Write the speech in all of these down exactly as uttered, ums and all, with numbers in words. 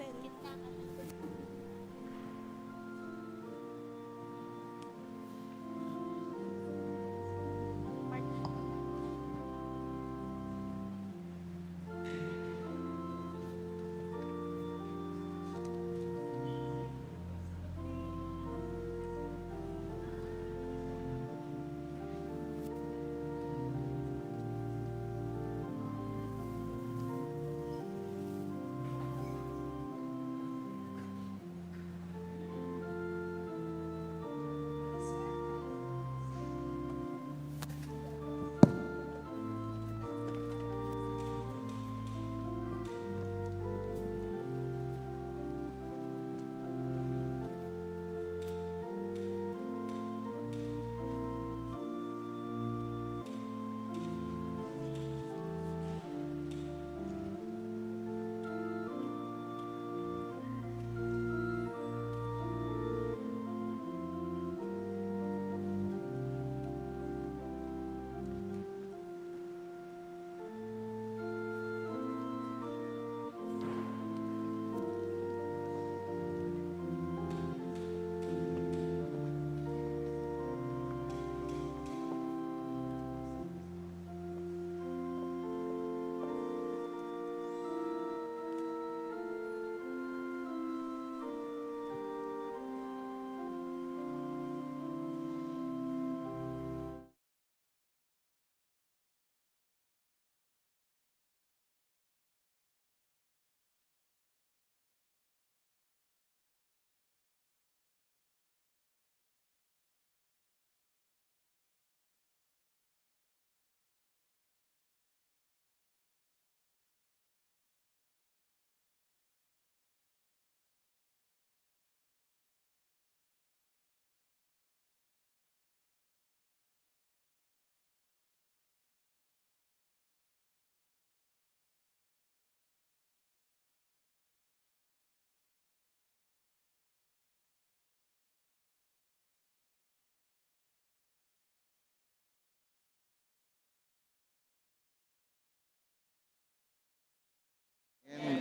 Amen.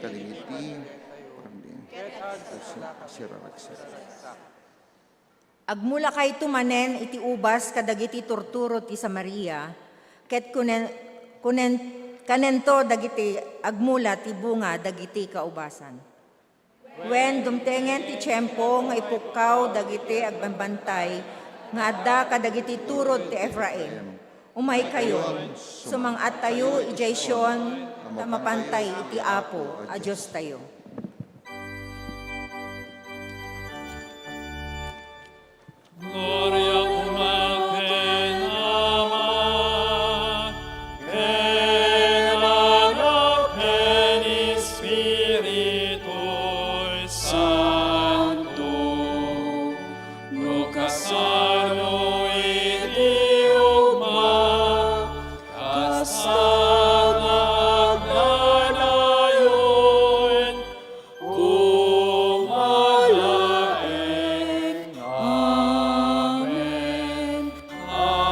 Kadagiti Agmulakayto manen iti ubas kadagiti turturod ti Samaria, ket kunen-, kunen-, kanento dagiti agmula ti bunga dagiti kaubasan. Wen, dumtengen ti tiempo nga ipukkaw dagiti agbambantay nga adda kadagiti turod ti Efraim. Umaykayon, sumang-attayo idiay Sion, ta mapantay iti Apo a Diostayo. Gloria koma ken Ama, ken Anak, ken Espiritu Santo, no kasano iti ugma, kasta nga agnanayon, koma laeng. Amen. Amen.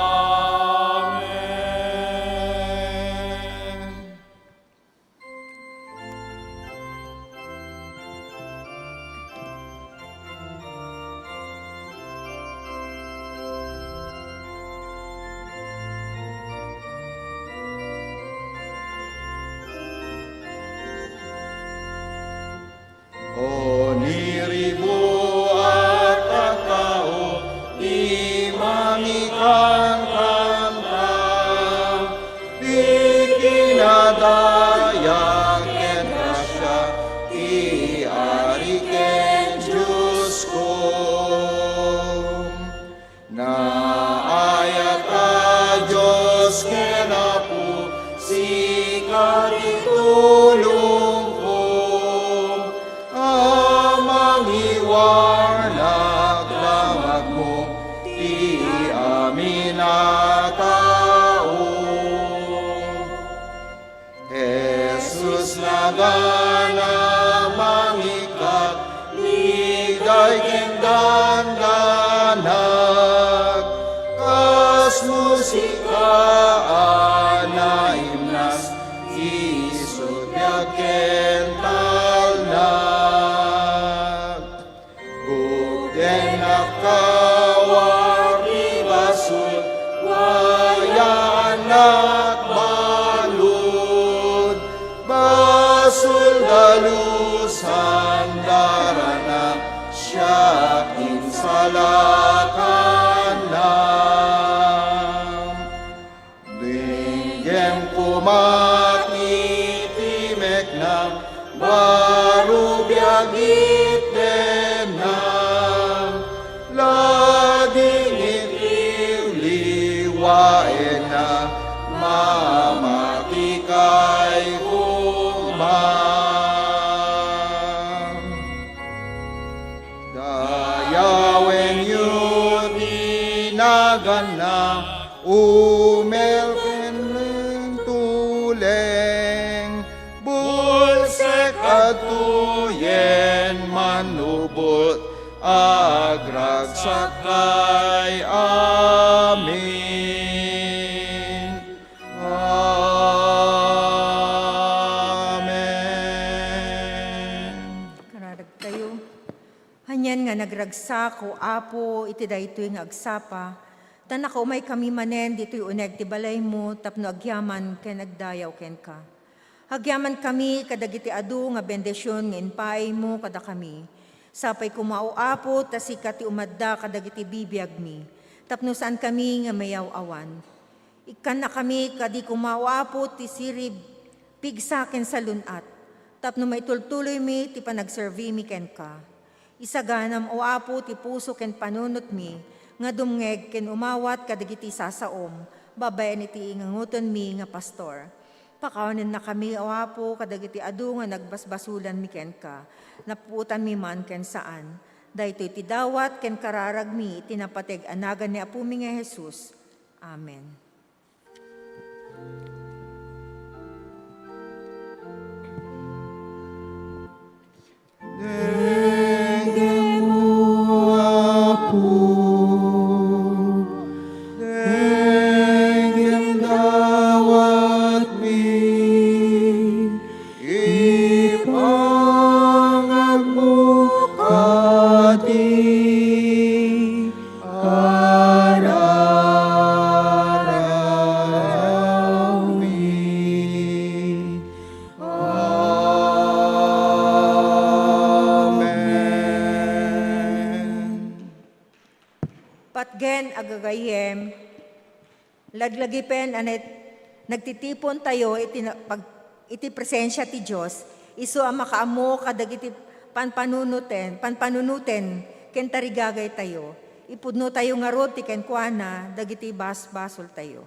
O niribu a tattao ti mangikankanta, ti kinadayag ken grasia ti Ari ken Diosko. Naayat a Dios ken Apo, sika ti tulongko a mangiwarnak, damagmo ti amin a tao. Jesus, nagan a mangikkat, ligay ken dandanag, kasno sika a naimnas, isu ti biag ken talna. Lakanam, denggem koma ti timekna, baro biag itdenna, lading it liwliwaenna, mamatikay koma. Dayawenyo ti naganna, umel ken tuleng, bulsek adtoyen manubot, agragsakkay. Amen. Amen. Kararagtayo. Anian nga nagragsak, O Apo, iti daytoy nga agsapa, ta nakaumaykami manen ditoy uneg ti balaymo tapno agyaman ken agdayaw kenka. Agyamankami kadagiti adu nga bendision nga impaaymo kadakami. Sapay koma, O Apo, ta sika ti umadda kadagiti bibiagmi, tapno saankami nga mayaw-awan. Ikkannakami kadi koma, O Apo, ti sirib, pigsa ken salun-at, tapno maitultuloymi ti panagserbimi kenka. Isaganam, O Apo, ti puso ken panunotmi nga dumngeg ken umawat kadagiti sasaom babaen iti ingangutonmi nga pastor. Pakawanennakami, O Apo, kadagiti adu nga nagbasbasolanmi kenka, napuotanmi man ken saan. Daytoy ti dawat ken kararagmi iti napateg a nagan ni Apomi nga Jesus. Amen. Denggem, Apo, denggem dawatmi, ipangagmo kadi kararagmi. Amen. Patgen a gagayyem, laglagipen a nagtitipon tayo iti na-, pag-, iti presensia ti Dios, isu a makaammo kadagiti panpanunuten, panpanunuten ken tarigagay tayo. Ipudno tayo ngarud ti kenkuana dagiti basbasol tayo.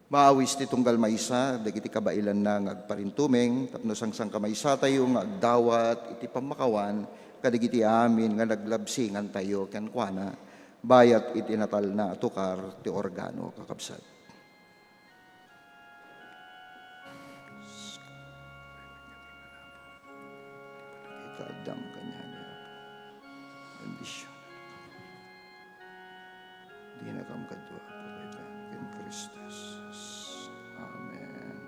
Maawis ti tunggal maysa dagiti kabaelanna nga agparintumeng tapno sangsangkamaysatayo nga agdawat iti pammakawan kadagiti amin nga naglabsingantayo kenkuana, bayat iti natalna a tukar ti organo, kakabsat. Ikaadam kaniana, Apo. Bendision. Dinakam kadua, Apo, ken Cristo Jesus. Amen.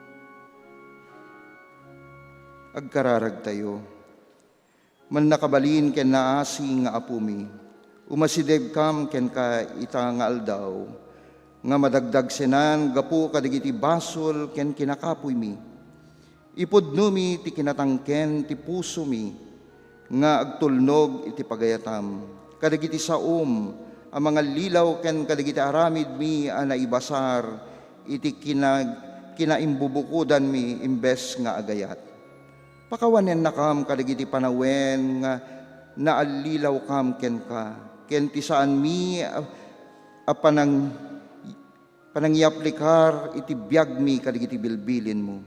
Agkararagtayo. Mannakabalin ken naasing nga Apomi, umasidegkam kenka ita nga aldaw nga madagdagsenan gapu kadagiti basol ken kinakapuymi. Ipudnomi ti kinatangken ti pusomi nga agtulnog iti pagayatam kadagiti saom a mangallilaw ken kadagiti aramidmi a naibasar iti kinag-, kinaimbubukodanmi imbes nga agayat. Pakawanennakam kadagiti panawen nga naallilawkam kenka, ken ti saanmi a, a panang-, panangyaplikar iti biagmi kadagiti bilbilinmo.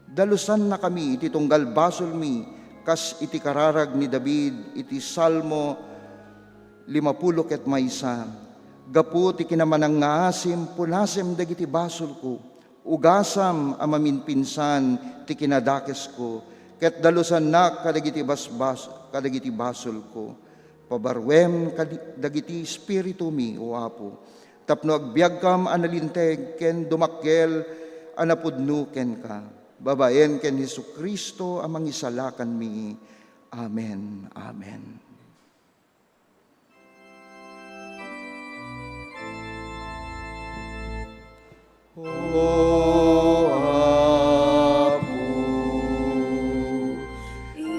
Dalusannakami iti tunggal basolmi kas iti kararag ni David iti Salmo limapulo ket maysa, gapu ti kinamanangngaasim, pulasem dagiti basolko. Ugasam a maminpinsan ti kinadakesko, ket dalusannak kadagiti basbas-, kadagiti basolko. Pabaruem kadi-, dagiti espiritumi, O Apo, tapno agbiagkam a nalinteg ken dumakkel a napudno kenka, babaen ken Jesu-Cristo a Mangisalakanmi. Amen. Amen. O Apo,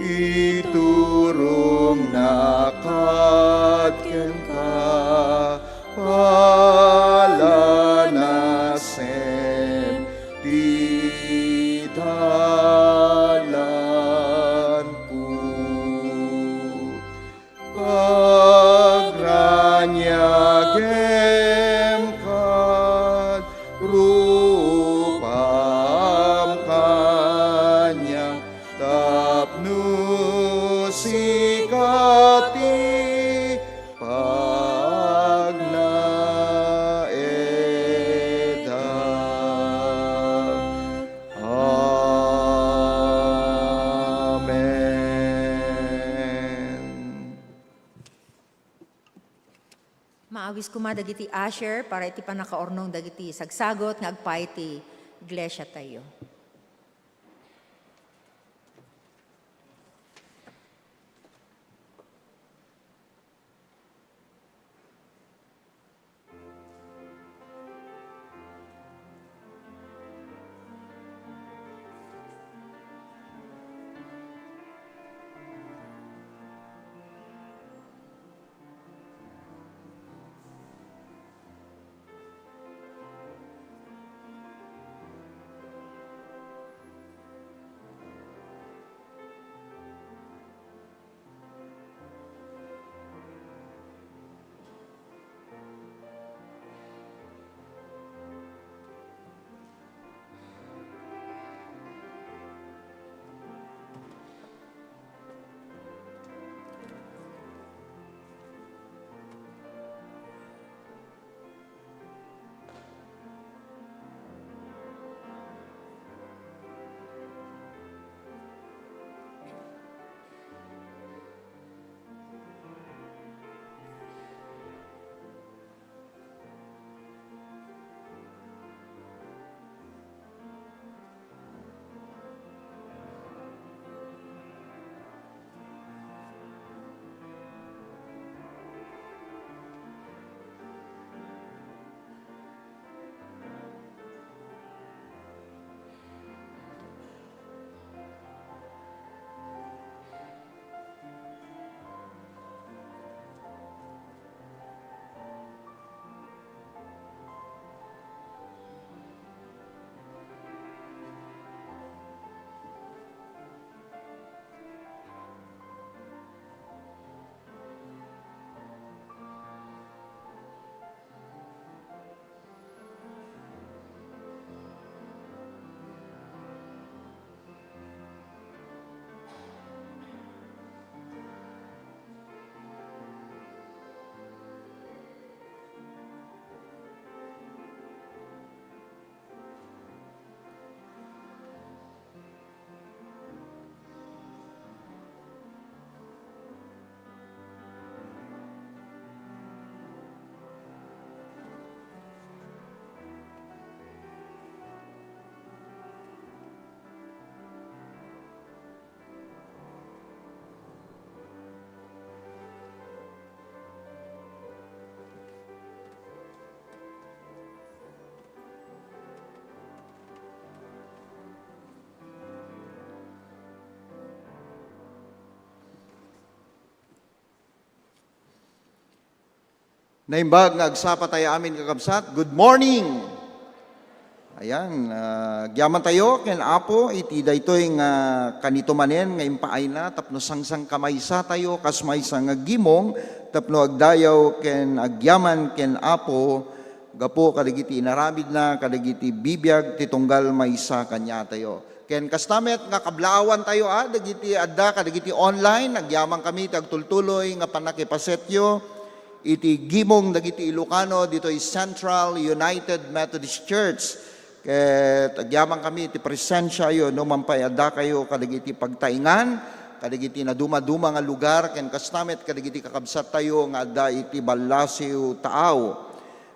iturongnak kenka Agraniagem kad rupam kaniam tapno sika ti pagnaedam. Amen. Maawis koma dagiti usher para iti pannakaurnong dagiti sagsagut nga agpaay ti iglesiatayo. Naimbag nga agsapa tayo amin, kakabsat. Good morning! Ayan, ah, agyaman tayo ken Apo iti daytoy nga kanito manen nga impaayna tapno sangsangkamaysa tayo kas maysa nga gimong tapno agdayaw ken agyaman ken Apo gapu kadagiti inaramidna kadagiti bibiag ti tunggal maysa kaniatayo. Ken kasta met nga kablaawan tayo, a, dagiti adda kadagiti online, agyaman kami ti agtultuloy nga pannakipasetyo iti gimong dagiti Ilocano ditoy Central United Methodist Church. Ket agyaman kami iti presensiayo no man pay addakayo kadagiti pagtaingan, kadagiti nadumaduma nga lugar, ken kasta met kadagiti kakabsattayo nga adda iti ballasiw taaw.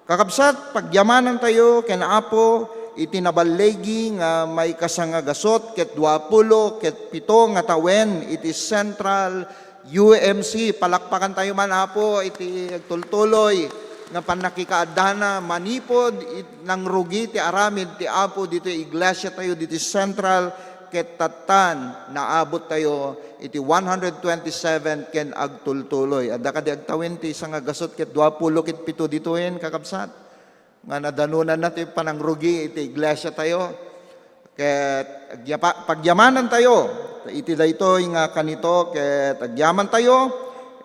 Kakabsat, pagyamanantayo ken Apo iti naballigi nga maikasangagasut ket duapulo ket pito nga tawen iti Central U M C. Palakpakantayo man, Apo, iti agtultuloy nga pannakikaaddana manipud it-, nangrugi ti aramid ti Apo ditoy iglesiatayo ditoy Central ket tattan naabottayo iti one hundred twenty-seven ken agtultuloy. Adda kadi agtawen ti sangagasut ket duapulo ket pito ditoyen, kakabsat? Nga nadanonanna ti panangrugi iti iglesiatayo. Ket agyapa-, pagyamanantayo iti daytoy nga kanito ket agyamantayo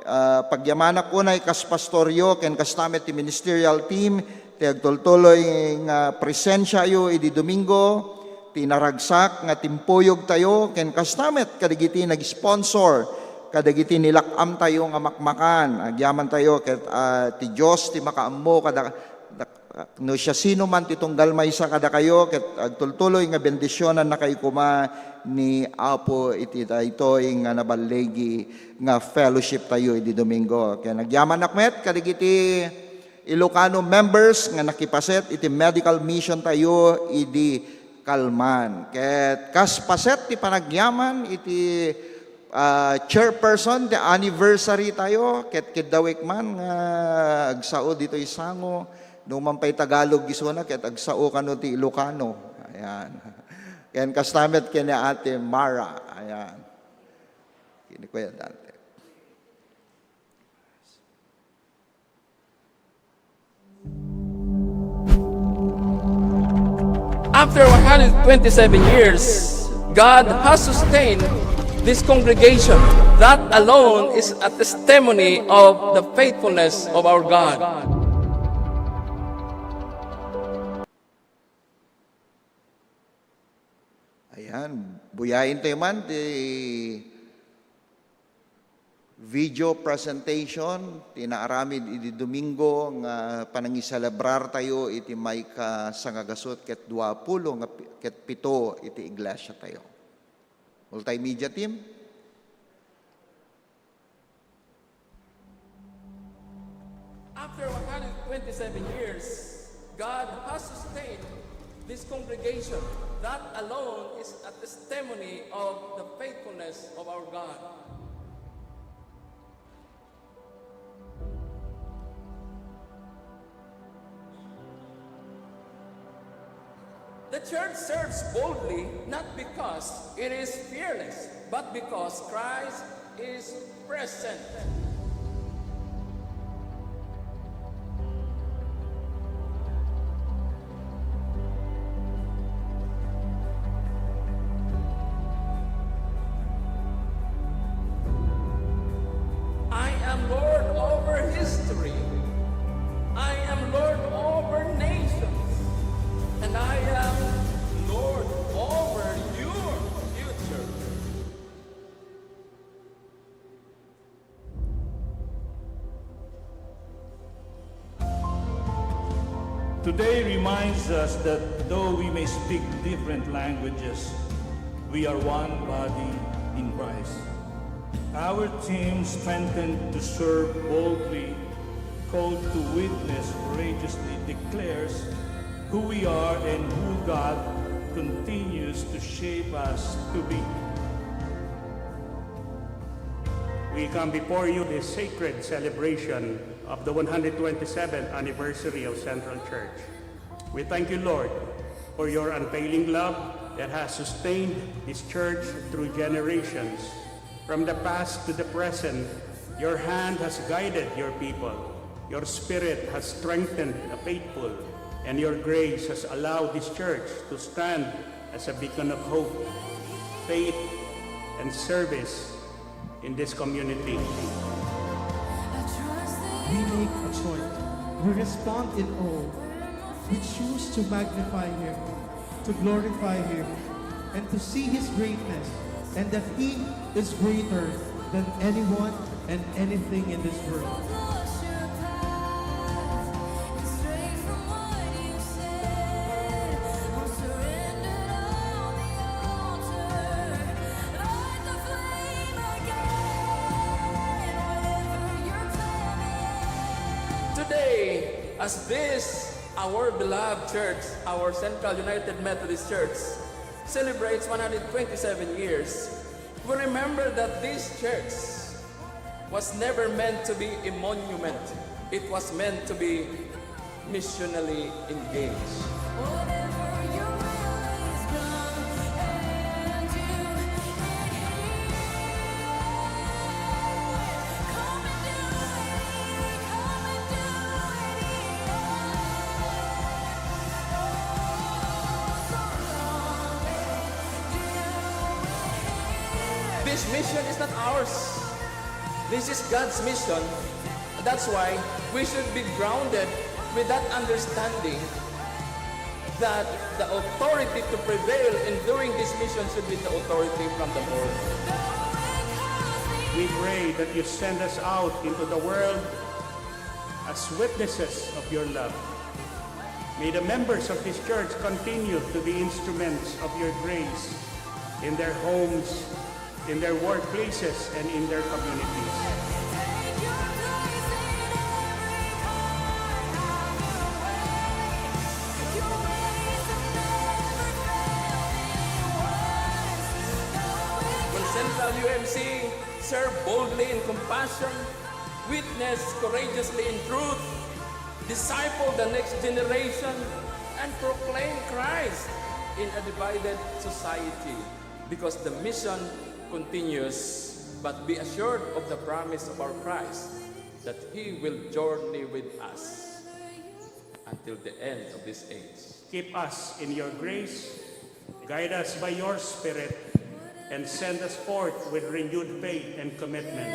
Ah, pagyamanak unay kas pastoryo ken kasta met ti ministerial team ti agtultuloy nga presensiayo idi Domingo, ti naragsak nga timpuyogtayo, ken kasta met kadagiti nag-sponsor kadagiti nilak-amtayo nga makmakan. Agyamantayo ket, ah, ti Dios ti makaammo kada, no siasinoman ti tunggal maysa kadakayo, ket agtultuloy nga bendisionannakayo koma ni Apo iti daytoy nga naballigi nga fellowshiptayo idi Domingo. Ken agyamannak met kadagiti Ilocano members nga nakipaset iti medical missiontayo idi Calman. Ket kas paset ti panagyaman iti, ah, chairperson ti anniversarytayo, ket kiddawek man nga agsao ditoy sango, no man pay Tagalog isuna, ket agsao kano ti Ilocano. Ayan. Ken kasta met ken ni Ate Mara. Ayan. Ken ni Kuya Dante. After one hundred twenty-seven years, God has sustained this congregation. That alone is a testimony of the faithfulness of our God. Ayan, buyaentayo man ti video presentation ti naaramid idi Domingo nga panangiselebrartayo iti maikasangagasu ket duapulo nga pi-, ket pito iti iglesiatayo. Multimedia team. After one hundred twenty-seven years, God has sustained this congregation. That alone is a testimony of the faithfulness of our God. The church serves boldly not because it is fearless, but because Christ is present. I am Lord over history. I am Lord over nations. And I am Lord over your future. Today reminds us that though we may speak different languages, we are one body in Christ. Our team, strengthened to serve boldly, called to witness courageously, declares who we are and who God continues to shape us to be. We come before you this sacred celebration of the one hundred twenty-seventh anniversary of Central Church. We thank you, Lord, for your unfailing love that has sustained this church through generations. From the past to the present, your hand has guided your people. Your spirit has strengthened the faithful, and your grace has allowed this church to stand as a beacon of hope, faith, and service in this community. We make a choice. We respond in awe. We choose to magnify Him, to glorify Him, and to see His greatness, and that He is greater than anyone and anything in this world. Today, as this, our beloved church, our Central United Methodist Church, celebrates one hundred twenty-seven years, we remember that this church was never meant to be a monument. It was meant to be missionally engaged. This mission is not ours. This is God's mission. That's why we should be grounded with that understanding that the authority to prevail in doing this mission should be the authority from the Lord. We pray that you send us out into the world as witnesses of your love. May the members of this church continue to be instruments of your grace in their homes, in their workplaces, and in their communities. When Central U M C serve boldly in compassion, witness courageously in truth, disciple the next generation, and proclaim Christ in a divided society, because the mission continues. But be assured of the promise of our Christ that He will journey with us until the end of this age. Keep us in your grace, guide us by your Spirit, and send us forth with renewed faith and commitment.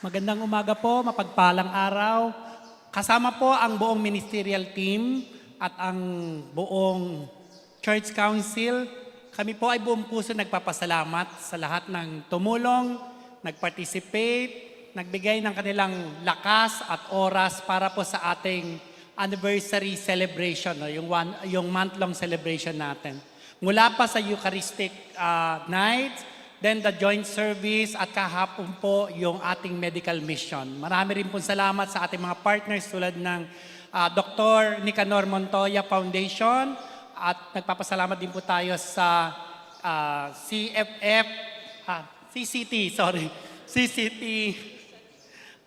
Magandang umaga po, mapagpalang araw. Kasama po ang buong ministerial team at ang buong church council, kami po ay buong puso nagpapasalamat sa lahat ng tumulong, nag-participate, nagbigay ng kanilang lakas at oras para po sa ating anniversary celebration, no? Yung, one, yung month-long celebration natin. Mula pa sa Eucharistic uh, night, then the joint service, at kahapon po yung ating medical mission. Marami rin pong salamat sa ating mga partners tulad ng uh, ah, Dr. Nicanor Montoya Foundation, at nagpapasalamat din po tayo sa uh, ah, C F F, uh, C C T, sorry, C C T,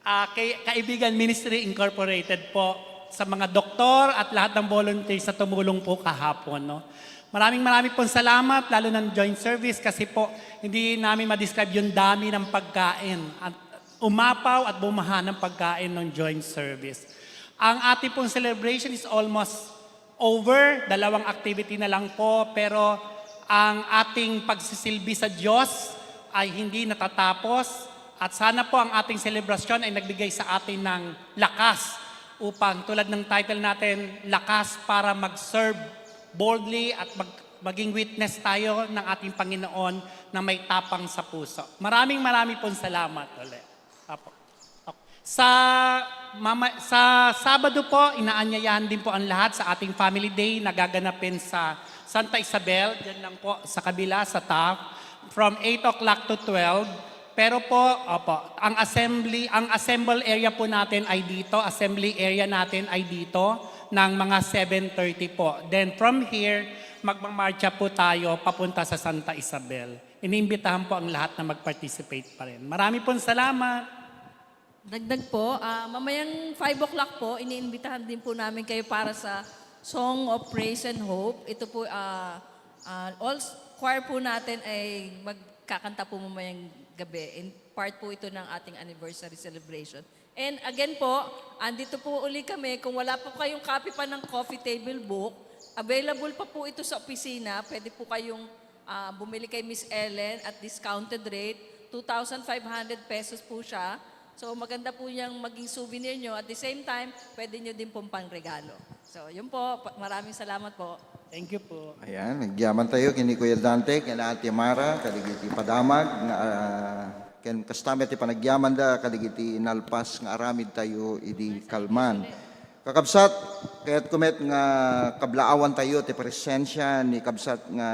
uh, kay Kaibigan Ministry Incorporated po, sa mga doktor at lahat ng volunteers sa tumulong po kahapon. No? Maraming maraming pong salamat, lalo ng joint service kasi po hindi namin ma-describe yung dami ng pagkain. At umapaw at bumaha ng pagkain ng joint service. Ang ating pong celebration is almost over, dalawang activity na lang po, pero ang ating pagsisilbi sa Diyos ay hindi natatapos. At sana po ang ating selebrasyon ay nagbigay sa atin ng lakas upang, tulad ng title natin, lakas para mag-serve boldly at mag- maging witness tayo ng ating Panginoon na may tapang sa puso. Maraming maraming pong salamat ulit. Apo. Sa, mama, sa Sabado po, inaanyayahan din po ang lahat sa ating Family Day na gaganapin sa Santa Isabel, dyan lang po sa kabila, sa top, from eight o'clock to twelve. Pero po, opo, ang assembly, ang assemble area po natin ay dito, assembly area natin ay dito ng mga seven thirty po. Then from here, magmamarcha po tayo papunta sa Santa Isabel. Iniimbitahan po ang lahat na mag-participate pa rin. Marami pong salamat. Dagdag po, ah, mamayang five o'clock po, iniimbitahan din po namin kayo para sa Song of Praise and Hope. Ito po, ah, ah, all s- choir po natin ay magkakanta po mamayang gabi. And part po ito ng ating anniversary celebration. And again po, andito po uli kami. Kung wala po kayong copy pa ng coffee table book, available pa po ito sa opisina. Pwede po kayong ah, bumili kay Miss Ellen at discounted rate. Two thousand five hundred pesos po siya. So maganda po niyang maging souvenir nyo. At the same time, pwede nyo din pong pangregalo. So yun po. Pa- Maraming salamat po. Thank you po. Ayan, nagyaman tayo kini Kuya Dante, kina Ate Mara, kadagiti padamag nga ah, ken kasta met ti panagyaman da kadagiti nalpas nga aramid tayo idi kalman. Kakabsat, kayat kumet nga kablaawan tayo ti presensia ni kabsat nga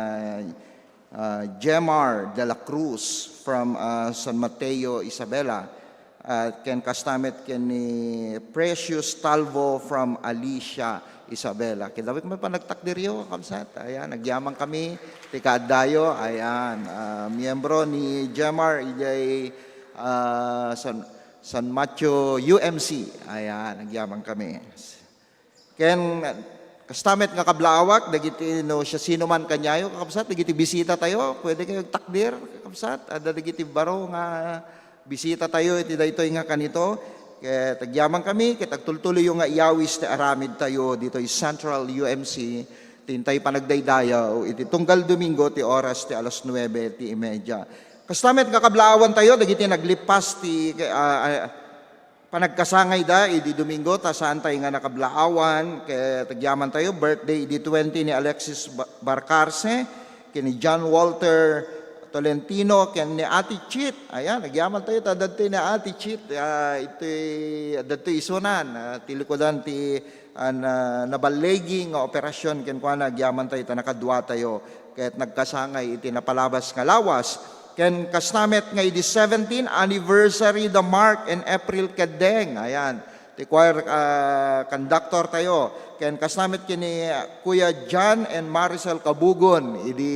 ah, Jemar de la Cruz from ah, San Mateo, Isabela. At ken kasta met ken ni Precious Talvo from Alicia, Isabela. Kidawik met panagtakdiryo, kabsat. Ayan, nagyaman kami ti kaaddayo. Ayan, ah, miyembro ni Jemar idiay ah, San, San Mateo U M C. Ayan, nagyaman kami. Ken kasta met nga kablaawak, dagiti no siasino man kaniayo, kakabsat, dagiti bisita tayo, pwede kayo agtakdir, kakabsat, adda dagiti baro nga bisita tayo iti daytoy nga kanito. Ket agyamankami, ket agtultuloyyo nga iyawis ti aramidtayo ditoy Central U M C, ti intay panagdaydayaw iti tunggal Domingo ti oras ti alas nuebe ti imedya. Kasta met nga kablaawantayo, dagiti naglippas ti, ah, ah, panagkasangayda idi Domingo, ta saantay nga nakablaawan, ket agyamantayo, birthday idi twenty ni Alexis Ba-, Barcarce, ken ni John Walter Tolentino, ken ni Ate Chit. Ayan, agyamantayo, ta dadtoy ni Ate Chit. Ah, itoy, dadtoy isunan, ah, ti likudan ti, ah, na-, naballigi nga operasyon kenkuana, agyamantayo, ta nakaduatayo. Ket nagkasangay iti napalabas nga lawas. Ken kasta met nga idi seventeen anniversary da Mark and April Kedeng. Ayan. Ti choir, ah, conductor tayo. Ken kasta met ken ni, ah, Kuya John and Maricel Kabugon, idi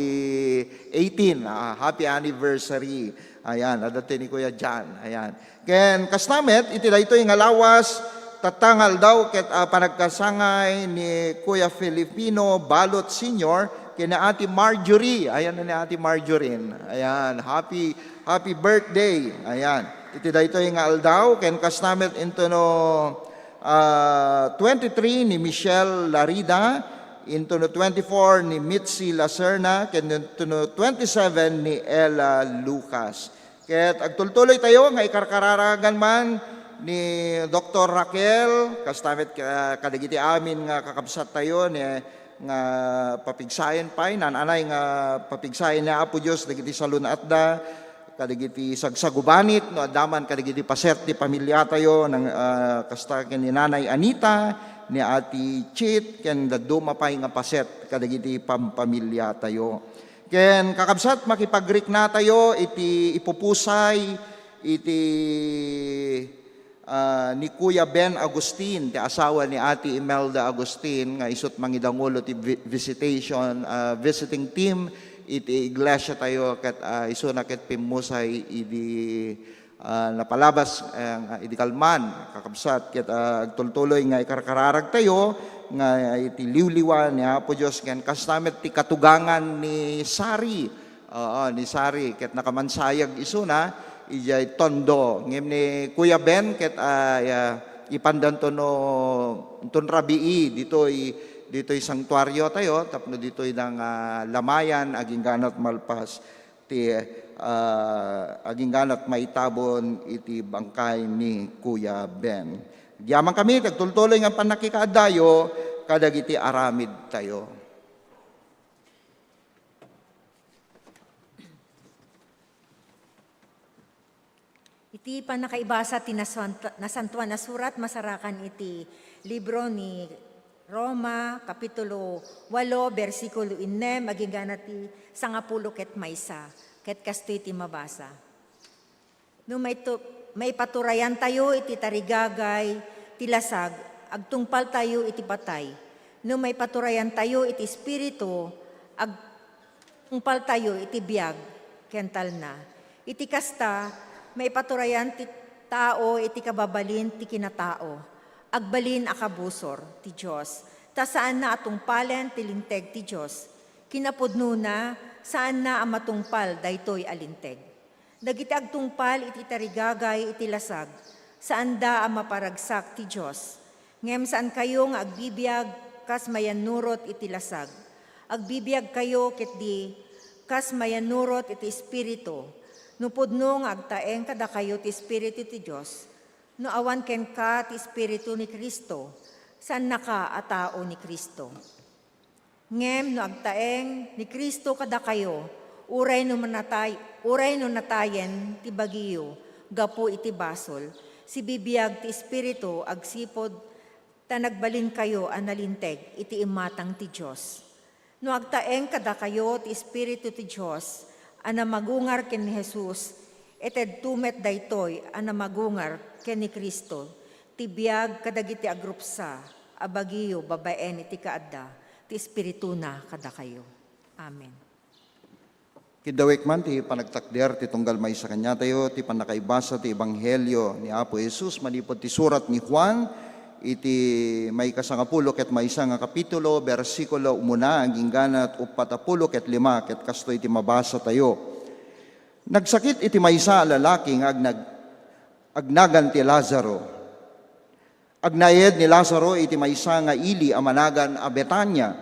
eighteen. Ah, happy anniversary. Ayan, adda ti ni Kuya John. Ayan. Ken kasta met, iti daytoy nga lawas, tatta nga aldaw ket, ah, panagkasangay ni Kuya Filipino Balot Senior ken ni Ate Marjorie. Ayan na ni Ate Marjorie. Ayan, happy, happy birthday. Ayan. Iti daytoy nga aldaw, ken kasta met intono, ah, twenty-three ni Michelle Larida, intono twenty-four ni Mitzi Lacerna, ken intono twenty-seven ni Ella Lucas. Ket agtultuloy tayo nga ikarkararagan man ni Doktor Raquel, kasta met ka-, kadagiti amin nga kakabsat tayo ni, nga papigsayen pay, naan-anay nga papigsayen ni Apo Dios dagiti salun-atda, kadagiti sagsagubanit, no adda man kadagiti paset ti pamiliatayo, nang, ah, kasta ken ni Nanay Anita, ni Ate Chit, ken dadduma pay nga paset kadagiti pampamiliatayo. Ken kakabsat, makipagriknatayo iti ipupusay iti, ah, ni Kuya Ben Agustin, ti asawa ni Ate Imelda Agustin, nga isut' mangidangulo ti vi-, visitation, ah, visiting team iti iglesia tayo, ket, ah, isuna ket pimmusay idi ah, napalabas, eh, idi kalman, kakabsat, ket, ah, agtultuloy nga ikarkararag tayo nga iti liwliwa ni Apo Dios, ken kasta met ti katugangan ni Sari. Oo, ni Sari, ket nakamansayag isuna, idiay Tondo. Ngem ni Kuya Ben, ket, ah, ya, ipandanto no, inton rabii, ditoy, ditoy santuario tayo, tapno ditoy dang, ah, lamayan, agingganat malpas ti, ah, agingganat maitabon iti bangkay ni Kuya Ben. Agyamankami, agtultuloy nga pannakikaaddayo kadagiti aramidtayo. Iti pannakaibasa ti Nasuant-, Nasantoan a Surat, masarakan iti libro ni Roma, kapitulo walo, bersikulo innem, agingga ti sangapulo ket maysa, ket kastoy ti mabasa. No maitu-, maipaturayantayo iti tarigagay ti lasag, agtungpaltayo iti patay. No maipaturayantayo iti Espiritu, ag-, tungpaltayo iti biag ken talna. Iti kasta, maipaturayan ti tao iti kababalin ti kinatao. Agbalin a kabusor ti Dios, ta saanna a tungpalen ti linteg ti Dios. Kinapudnona, saanna a matungpal daytoy a linteg. Dagiti agtungpal iti tarigagay iti lasag, saanda a maparagsak ti Dios. Ngem saankayo nga agbibiag kas mayannurot iti lasag. Agbibiagkayo ketdi kas mayannurot iti Espiritu. No pudno nga agtaeng kadakayo ti Espiritu ti Dios, no awan kenka ti Espiritu ni Cristo, saannaka a tao ni Cristo. Ngem no agtaeng ni Cristo kadakayo, uray no manatay-, uray no natayen ti bagiyo gapu iti basol, sibibiag ti Espiritu agsipud ta nagbalinkayo a nalinteg iti imatang ti Dios. No agtaeng kadakayo ti Espiritu ti Dios a namagungar ken ni Jesus, itedto met daytoy a namagungar ken ni Cristo ti biag kadagiti agrupsa a bagiyo babaen iti kaadda ti Espirituna kadakayo. Amen. Kiddawek man ti panagtakder ti tunggal maysa kaniatayo ti pannakaibasa ti Ebanghelio ni Apo Jesus manipud ti surat ni Juan iti maikasangapulo ket maysa nga kapitulo, bersikulo umuna agingga ti uppat a pulo ket lima, ket kastoy ti mabasatayo. Nagsakit iti maysa a lalaki nga agnag-, agnagan ti Lazaro. Agnaed ni Lazaro iti maysa nga ili a managan a Betania,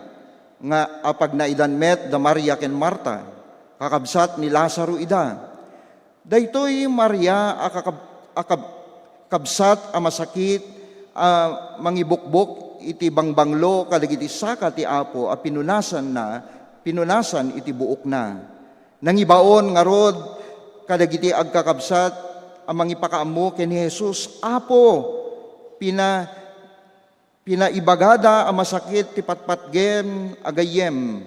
nga apagnaedan met da Maria ken Marta, kakabsat ni Lazaro ida. Daytoy Maria a kakab-, a kab-, kabsat a masakit a mangibukbok iti bangbanglo kadagiti saka ti Apo a pinunasanna, pinunasan iti buokna. Nangibaon ngarud kadagiti agkakabsat a mangipakaammo ken ni Jesus, "Apo, pina-, pinaibagada a masakit ti patpatgem a gayyem."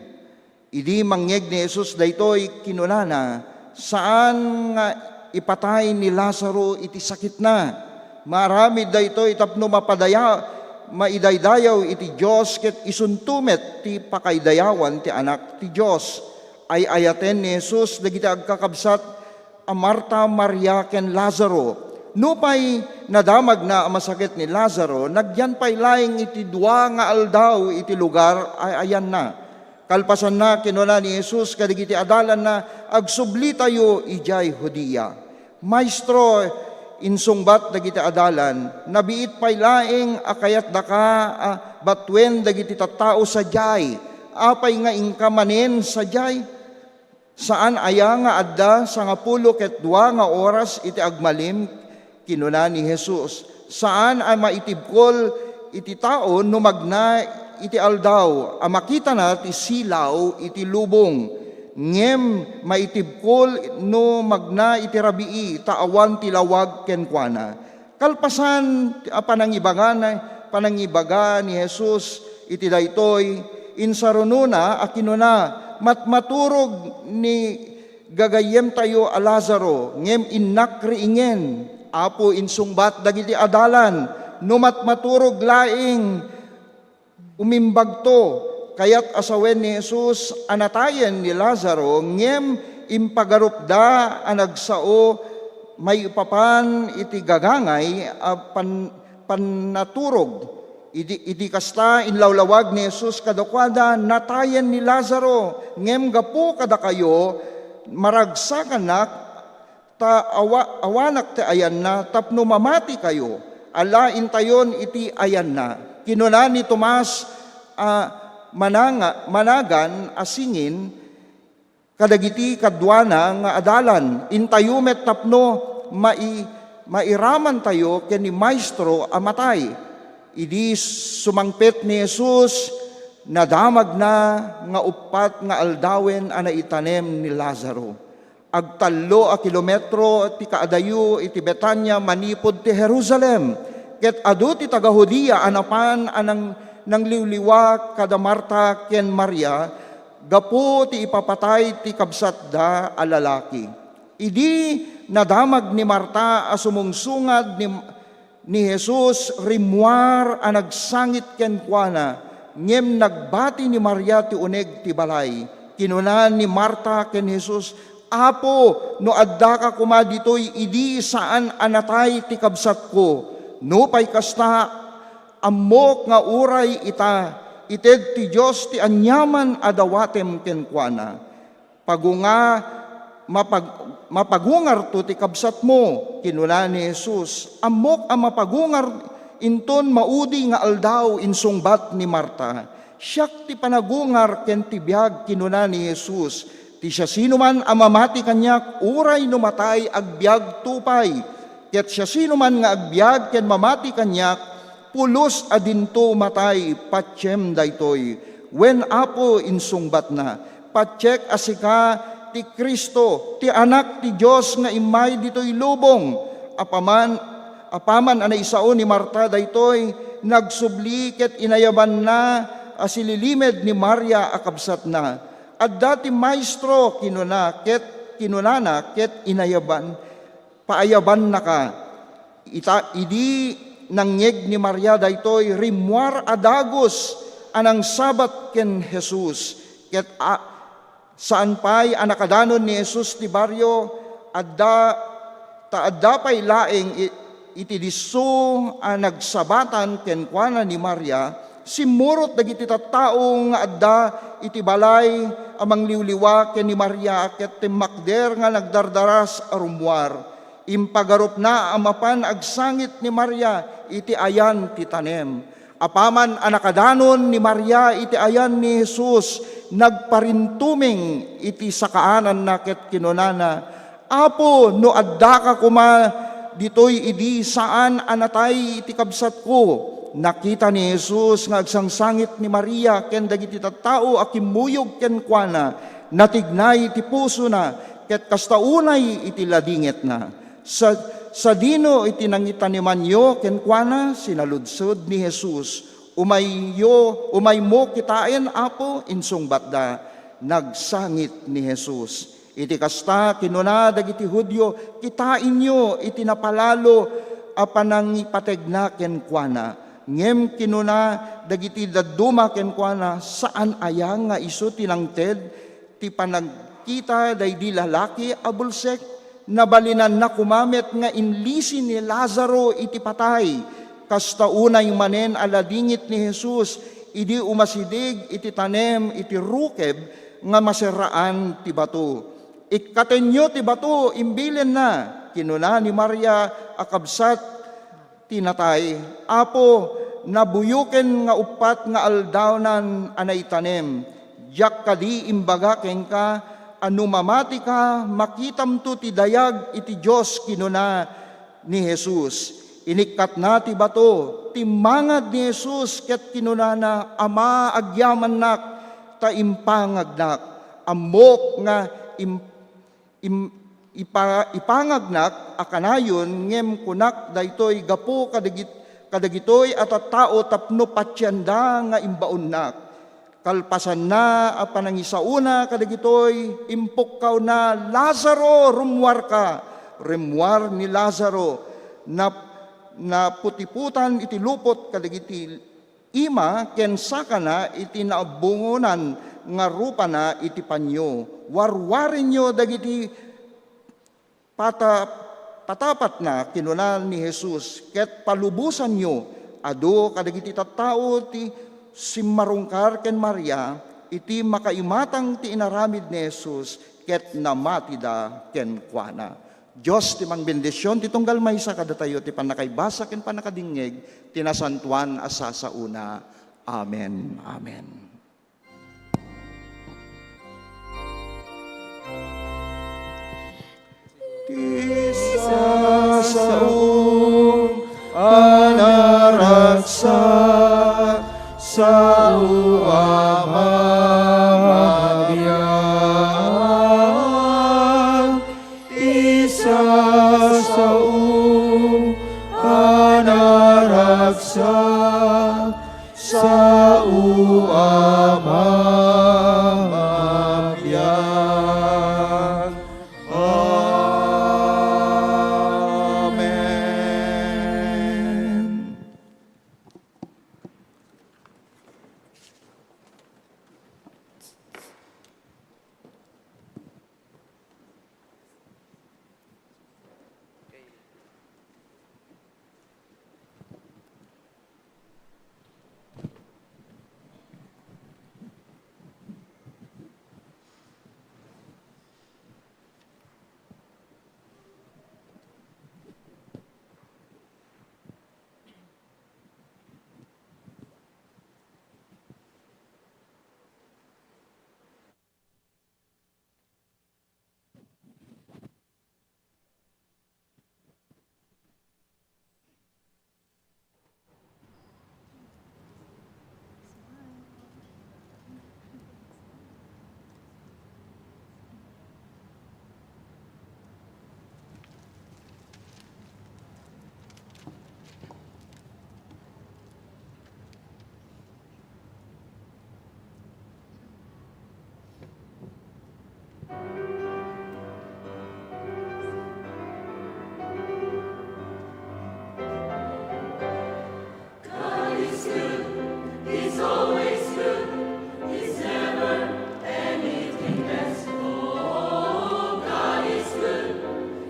Idi mangngeg ni Jesus daytoy, kinunana, "Saan nga ipatay ni Lazaro iti sakitna. Maaramid daytoy tapno mapadaya-, maidaydayaw iti Dios ket isunto met ti pakaidayawan ti Anak ti Dios." Ay-ayaten ni Jesus dagiti agkakabsat a Marta, Maria, ken Lazaro. Nupay nadamagna a masakit ni Lazaro, nagyan pay laeng iti dua nga aldaw iti lugar a ayanna. Kalpasanna, kinuna ni Jesus kadagiti adalanna, "Agsublitayo idiay Judea." "Maestro," insungbat dagiti adalan, "nabiit pay laeng a kayatdaka a batuen dagiti tattao sadiay. Apay nga inka manen sadiay? Saan aya nga adda sangapulo ket dua nga oras iti agmalim?" Kinuna ni Jesus, "Saan a maitibkol iti tao no magna iti aldaw a makitana ti silaw iti lubong, ngem maitibkol no magna iti rabii ta awan ti lawag kenkuana." Kalpasan a panangibagana, panangibaga ni Jesus iti daytoy, insarunona a kinuna, "Matmaturog ni gagayyemtayo a Lazaro, ngem innak riingen." "Apo," insungbat dagiti adalan, "no matmaturog laeng, umimbagto." Kayat a sawen ni Jesus a natayen ni Lazaro, ngem impagarupda a nagsao maipapan iti gagangay a pan-, pannaturog. Idi, idi kasta, inlawlawag ni Jesus kadakuada, "Natayen ni Lazaro, ngem gapu kadakayo, maragsakanak, ta awa-, awanak ti ayanna tapno mamatikayo. Ala, intayon iti ayanna." Kinuna ni Tomas a mananga-, managan a singin kadagiti kaduana nga adalan, "Intayo met tapno mai-, mairamantayo ken ni Maestro a matay." Idi sumangpet ni Jesus, nadamagna nga uppat nga aldawen a naitanem ni Lazaro. Agtallo a kilometro ti kaadayo iti Betania manipud ti Jerusalem, ket adu ti taga-Judea a napan a nang-, nangliwliwa kada Marta ken Maria gapu ti ipapatay ti kabsatda a lalaki. Idi nadamag ni Marta a sumungsungad ni ni Jesus rimmuar a nagsangit kenkuana, ngem nagbati ni Maria ti uneg ti balay. Kinuna ni Marta ken Jesus, "Apo, no addaka koma ditoy idi saan a natay ti kabsatko. Nupay kasta, ammok nga uray ita, ited ti Dios ti aniaman a dawatem kenkuana." "Pagunga, mapag-, mapagungarto ti kabsatmo," kinuna ni Jesus. "Ammok a mapagungar inton maudi nga aldaw," insungbat ni Marta. "Siak ti panagungar ken ti biag," kinuna ni Jesus. "Ti siasinoman a mamati kaniak, uray no matay, agbiagto pay. Ket siasinoman nga agbiag ken mamati kaniak, pulos a dinto matay." "Patiem daytoy." "Wen, Apo," insungbatna, "patiek a sika ti Cristo, ti Anak ti Dios nga immay ditoy lubong." Apaman, apaman a naisao ni Marta daytoy, nagsubli ket inayabanna a sililimed ni Maria a kabsatna. "Adda ti Maestro," kinuna, ket kinunana, ket inayaban, paayabannaka. Ita, idi nangngeg ni Maria daytoy, rimmuar a dagus a nangsabat ken Jesus. Ket a-, saan pay a nakadanon ni Jesus ti barrio, adda, ta adda pay laeng i-, iti disso a nagsabatan kenkuana ni Maria, simmurot dagiti tattao nga adda iti balay a mangliwliwa ken ni Maria ket timmakder nga nagdardaras a rummuar. Impagarupna a mapan agsangit ni Maria iti ayan ti tanem. Apaman a nakadanon ni Maria iti ayan ni Jesus, nagparintumeng iti sakaananna ket kinunana, "Apo, no addaka koma ditoy idi saan a natay iti kabsatko." Nakita ni Jesus nga agsangsangit ni Maria ken dagiti tattao a kimmuyog kenkuana, natignay ti pusona, ket kasta unay iti ladingitna. Sa-, sadino iti nangitanimanyo kenkuana? Sinaludsod ni Jesus. "Umayyo, umaymo kitaen, Apo," insungbatda. Nagsangit ni Jesus. Iti kasta, kinuna dagiti Judio, "Kitaenyo iti napalalo a panangipategna kenkuana." Ngem kinuna dagiti dadduma kenkuana, "Saan aya nga isu ti nangted ti panagkita daydi lalaki a bulsek? Nabalinanna koma met nga inlisi ni Lazaro iti patay." Kasta unay manen a ladingit ni Jesus idi umasideg iti tanem iti rukeb nga maserraan ti bato. "Ikkatenyo ti bato," imbilinna. Kinuna ni Maria a kabsat ti natay, "Apo, nabuyoken nga uppat nga aldawnan a naitanem. Diak kadi imbaga kenka a no mamatika, makitamto ti dayag iti Dios?" kinuna ni Jesus. Inikkatna ti bato, timmangad ni Jesus ket kinunana, "Ama, agyamannak ta impangagnak. Ammok nga im-, im-, ipa-, ipangagnak a kanayon, ngem kunak daytoy gapu kadagit-, kadagitoy a tattao tapno patienda nga imbaonnak." Kalpasanna a panangisaona kadagitoy, impukkawna, "Lazaro, rummuarka!" Rimmuar ni Lazaro. Nap-, naputiputan iti lupot kadagiti ima ken sakana iti naabbongonan nga rupana iti panio. "Warwarenyo dagiti pata-, patapatna," kinuna ni Jesus, "ket palubosanyo. Adu kadagiti tattao ti simmarungkar ken Maria iti makaimatang ti inaramid ni Jesus, ket namatida kenkuana." Dios ti mangbendision ti tunggal maysa kadatayo ti pannakaibasa ken pannakadingngeg ti nasantoan a sasaona. Amen. Amen. Ti sasaom a naragsak, sao a mabiag. Ti sasaom a naragsak, sao a mamabiag. Amen. God is good. He's always good. He's never anything less. Oh, God is good.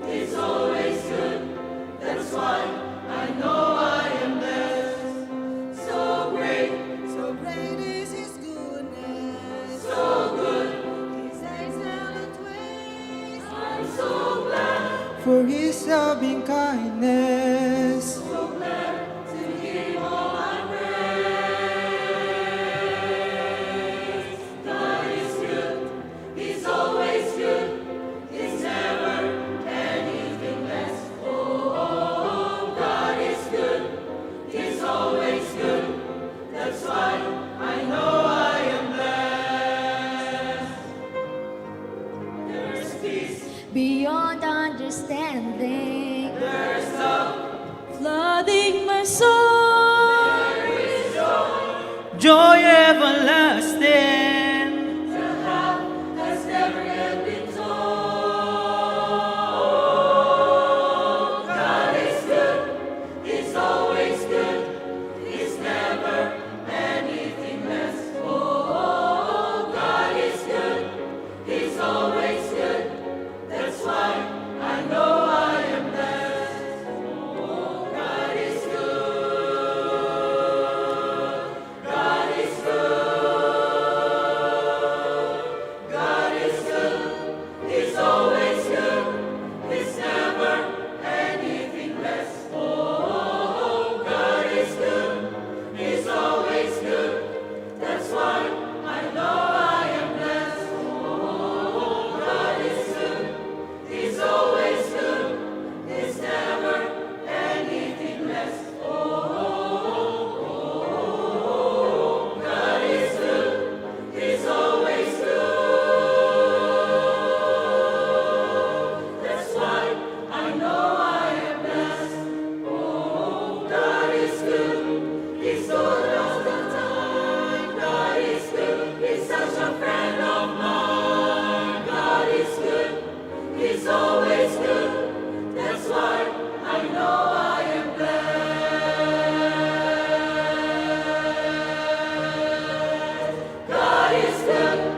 He's always good. That's why I know I am blessed. So great, so great is His goodness. So good. His excellent ways. I'm so glad. For His loving kindness. So glad. Standing. There's love. Flooding my soul. There is joy. Joy everlasting. The heart has never yet been told. God is good. He's always good. He's never anything less. Oh, God is good. He's always good. That's why I know I am blessed. Oh, God is good. God is good. God is good. He's always good. He's never anything less. Oh, God is good. He's always good. That's why I know I am blessed. Oh, God is good. He's always good. He's never anything less. Oh, God is good. He's always good. That's why I know I am blessed. Oh, God is good. He's good all the time. God is good. He's such a friend of mine. God is good. He's always good. That's why I know I am blessed. God is good.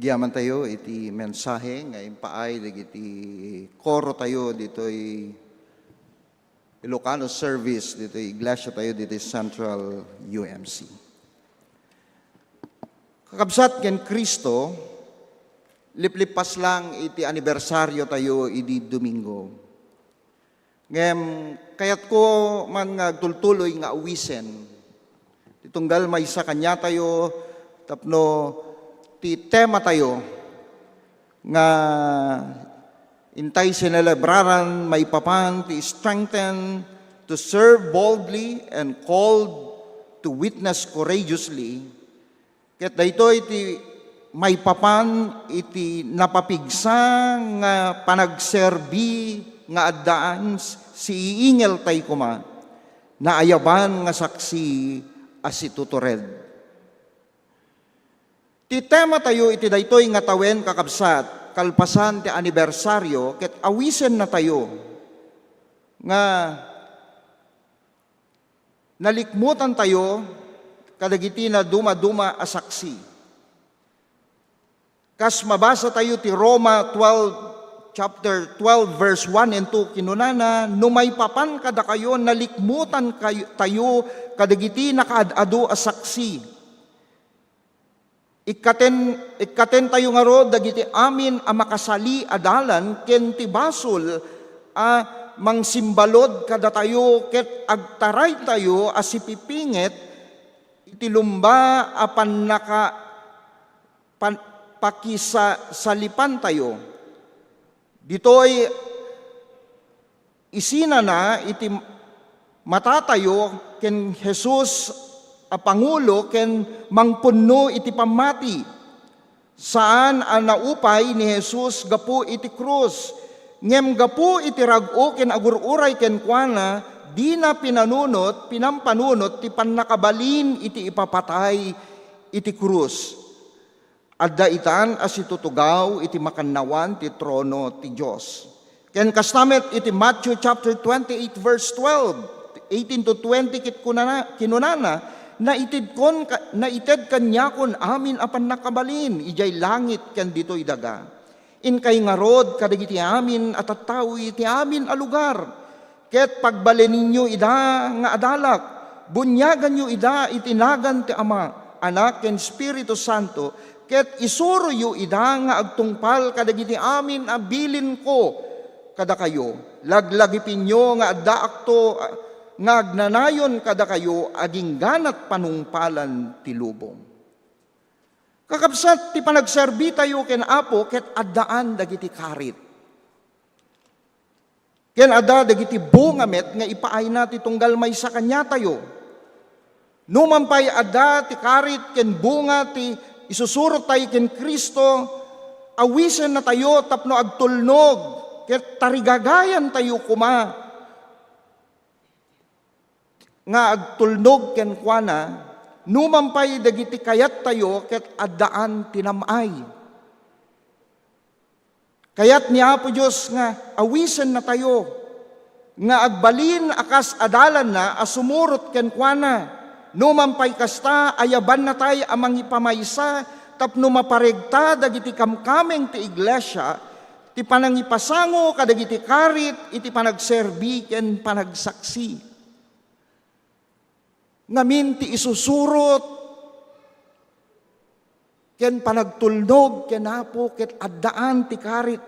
Agyamantayo iti mensahe nga impaay dagiti koro tayo ditoy Ilocano service ditoy iglesia tayo ditoy Central U M C. Kakabsat ken Cristo, liplippas lang iti anibersaryo tayo idi Domingo. Ngem kayatko man nga agtultuloy nga awisen ti tunggal maysa kaniatayo tapno ti tema tayo nga intay sinelebraran maipapan ti strengthen to serve boldly and called to witness courageously. Ket daytoy ti maipapan iti napapigsa nga panagserbi nga addaan s-, siiingel tay koma, naayaban nga saksi a situtured. Ti tema tayo iti daytoy nga tawen, kakabsat, kalpasan ti anibersaryo, ket awisen natayo nga nalikmutan tayo kadagiti nadumaduma a saksi. Kas mabasa tayo ti Roma twelve, chapter twelve, verse one and two, kinunana, "No maipapan kadakayo, nalikmutan kayo, tayo kadagiti nakaad-adu a saksi." Ikkaten, ikkaten tayo ngarud dagiti amin a makasali a dalan ken ti basol a mangsimbalud kadatayo ket agtaraytayo a sipipinget iti lumba a pannaka-, pan-, pakisasalipantayo. Ditoy isinana iti matatayo ken Jesus a pangulo ken mangpunno iti pammati. Saan a naupay ni Jesus gapu iti krus, ngem gapu iti rag-o ken agur-uray kenkuana, dina pinanunot, pinampanunot ti pannakabalin iti ipapatay iti krus. Adda itan a situtugaw iti makannawan ti trono ti Dios. Ken kasta met iti Matthew chapter twenty-eight, verse twelve, eighteen to twenty, ket kunana, kinunana, "Naitedkon ka-, naited kaniakon amin a pannakabalin idiay langit ken ditoy daga. Inkay ngarud kadagiti amin a tattao iti amin a lugar." Ket pagbaleninyo ida nga adalak, buniaganyo ida iti nagan ti Ama, Anak, ken Espiritu Santo, ket isuroyo ida nga agtungpal kadagiti amin a bilinko kadakayo. Laglagipenyo nga addaakto, a-, nga agnanayon kadakayo agingganat panungpalan ti lubong. Kakabsat, ti panagserbitayo ken Apo ket addaan dagiti karit. Ken adda dagiti bunga met nga ipaayna ti tunggal maysa kaniatayo. Numan pay adda ti karit ken bunga ti isusurottayo ken Cristo, awisennatayo tapno agtulnog ket tarigagayantayo koma nga agtulnog kenkuana, numan pay dagiti kayattayo ket addaan ti nam-ay. Kayat ni Apo Dios nga awisennatayo nga agbalin a kas adalanna a sumurot kenkuana. Numan pay kasta, ayabannatay a mangipamaysa tapno maparegta dagiti kamkameng ti iglesia, ti panangipasango kadagiti karit iti panagserbi ken panagsaksi. Ngamin ti isusurot ken panagtulnog ken Apo ket addaan ti karit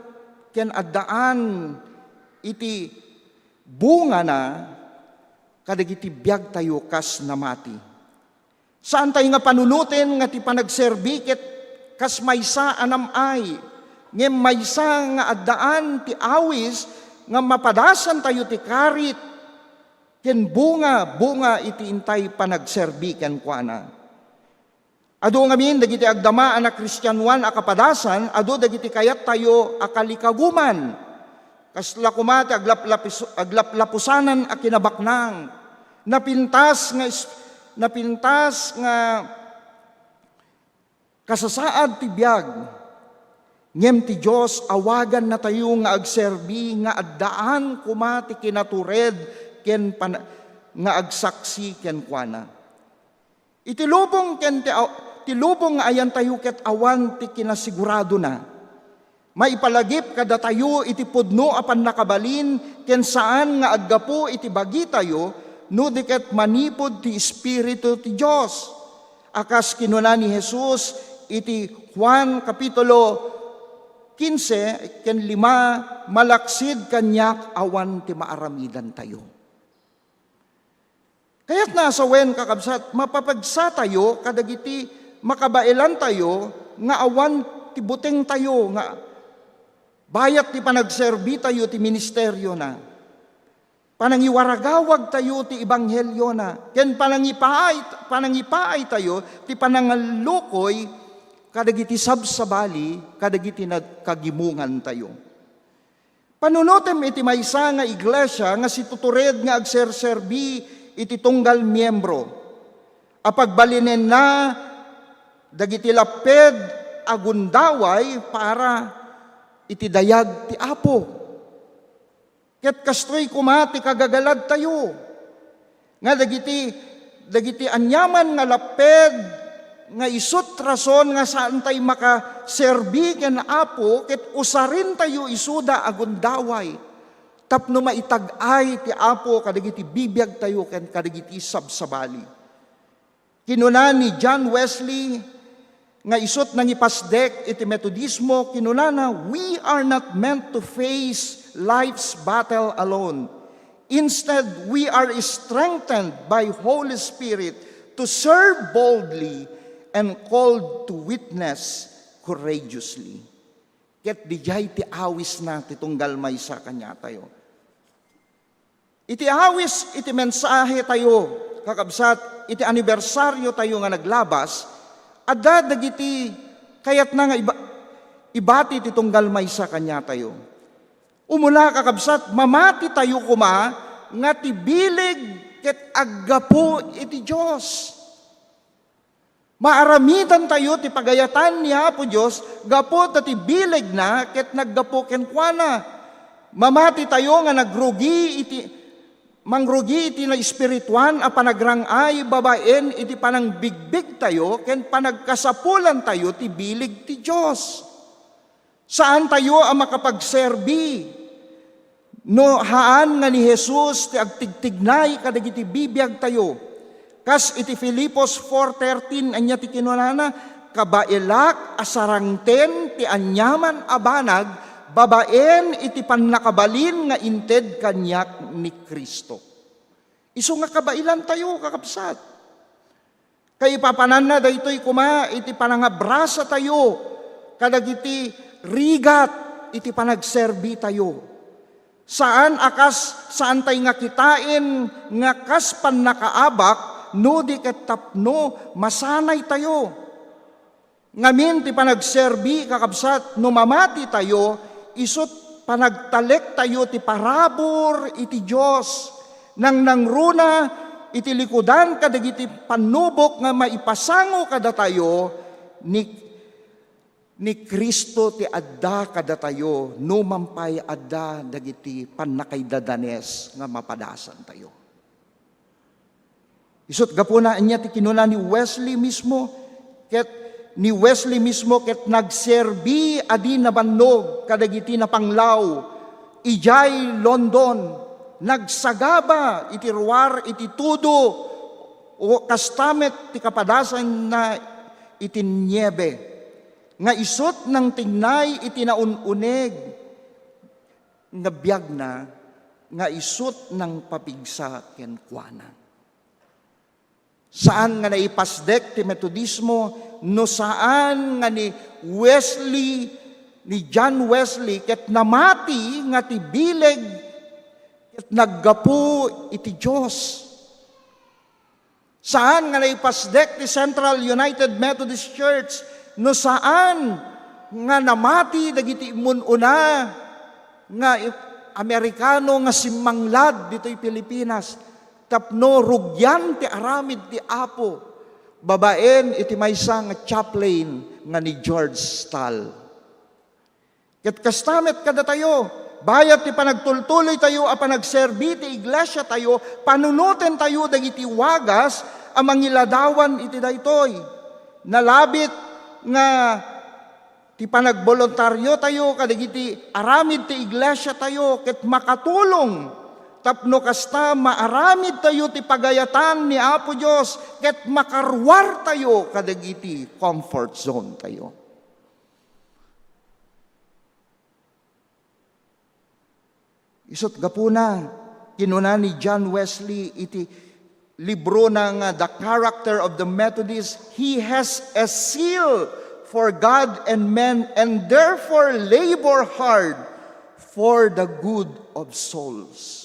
ken addaan iti bungana kadagiti biagtayo kas namati. Saantay nga panunoten nga ti panagserbi ket kas maysa a nam-ay, ngem maysa nga addaan ti awis nga mapadasantayo ti karit ken bunga, bunga iti intay panagserbi kenkuana. Adu ngamin dagiti agdama a nakristianoan a kapadasan, adu dagiti kayattayo a kalikaguman. Kasla koma ti aglaplapis-, aglaplapusanan a kinabaknang. Napintas nga is-, napintas nga kasasaad ti biag. Ngem ti Dios awagannatayo nga agserbi nga addaan koma ti kinatured ken pan-, nga agsaksi kenkuana. Iti lubong ken ti aw-, ti lubong nga ayantayo ket awan ti kinasiguradona. Maipalagip kadatayo iti pudno a pannakabalin ken saan nga aggapu iti bagitayo, no di ket manipud ti Espiritu ti Dios. A kas kinuna ni Jesus iti Juan kapitulo kinse ken lima, "Malaksid kaniak awan ti maaramidantayo." Kayatna a sawen, kakabsat, mapapagsatayo kadagiti makabaelantayo nga awan ti butengtayo nga bayat ti panagserbitayo ti ministeriona. Panangiwaragawagtayo ti ebangheliona, ken panangipaay-, panangipaaytayo ti panangallukoy kadagiti sabsabali kadagiti nagkagimongantayo. Panunotem iti maysa nga iglesia nga situtured nga agserserbi iti tunggal miembro a pagbalinenna dagiti lapped a gundaway para iti dayag ti Apo. Ket kastoy koma ti kagagaladtayo, nga dagiti, dagiti aniaman nga lapped nga isut' rason nga saantay makaserbi ken Apo ket usarintayo isuda a gundaway tapno maitag-ay ti Apo kadagiti bibiagtayo ken kadagiti sabsabali. Kinuna ni John Wesley nga isut' nangipasdek iti Metodismo, kinunana, "We are not meant to face life's battle alone. Instead, we are strengthened by Holy Spirit to serve boldly and called to witness courageously." Ket didiay ti awisna ti tunggal maysa kaniatayo. Iti awis iti mensahetayo, kakabsat, iti anibersariotayo nga naglabas, adda dagiti kayatna nga iba-, ibati ti tunggal maysa kaniatayo. Umuna, kakabsat, mamatitayo koma nga ti bileg ket aggapu iti Dios. Maaramidantayo ti pagayatan ni Apo Dios gapu ta ti bilegna ket naggapu kenkuana. Mamatitayo nga nagrugi iti, mangrugi iti naespirituan a panagrang-ay babaen iti panangbigbigtayo ken panagkasapulantayo ti bileg ti Dios. Saantayo a makapagserbi no haan nga ni Jesus ti agtigtignay kadagiti bibiagtayo. Kas iti Filipos four thirteen, ania ti kinunana? "Kabaelak a sarangten ti aniaman a banag babaen iti pannakabalin nga inted kaniak ni Cristo." Isu nga kabailantayo, kakabsat. Kaipapananna daytoy koma iti panangabrasatayo kadagiti rigat iti panagserbitayo. Saan a kas, saantay nga kitaen nga kas pannakaabak no di ket tapno masanaytayo. Ngamin ti panagserbi, kakabsat, no mamatitayo, isut' panagtalektayo ti parabur iti Dios. Nangnangruna iti likudan kadagiti pannubok nga maipasango kadatayo, ni, ni Cristo ti adda kadatayo, numan pay adda dagiti pannakaidadanes nga mapadasantayo. Isut' gapuna, ania ti kinuna ni Wesley mismo? Ket ni Wesley mismo ket nagserbi a di nabannog kadagiti napanglaw idiay London. Nagsagaba iti ruar iti tudo, o kasta met ti kapadasanna iti niebe, nga isut' nangtignay iti naun-uneg nga biagna nga isut' nangpapigsa kenkuana. Saan nga naipasdek ti Metodismo no saan nga ni Wesley, ni John Wesley, ket namati nga ti bileg ket naggapu iti Dios. Saan nga naipasdek ti Central United Methodist Church no saan nga namati dagiti immun-una nga i-, Amerikano nga simmanglad ditoy Pilipinas tapno rugian ti aramid ti Apo babaen iti maysa nga chaplain nga ni George Stahl. Ket kasta met kadatayo, bayat ti panagtultuloytayo a panagserbi ti iglesiatayo, panunotentayo dagiti wagas a mangiladawan iti daytoy. Nalabit nga ti panagboluntariotayo kadagiti aramid ti iglesiatayo ket makatulong tapno kasta maaramidtayo ti pagayatan ni Apo Dios ket makaruartayo kadagiti comfort zone tayo. Isut' gapuna, kinuna ni John Wesley iti librona nga The Character of the Methodist, "He has a zeal for God and men, and therefore labor hard for the good of souls."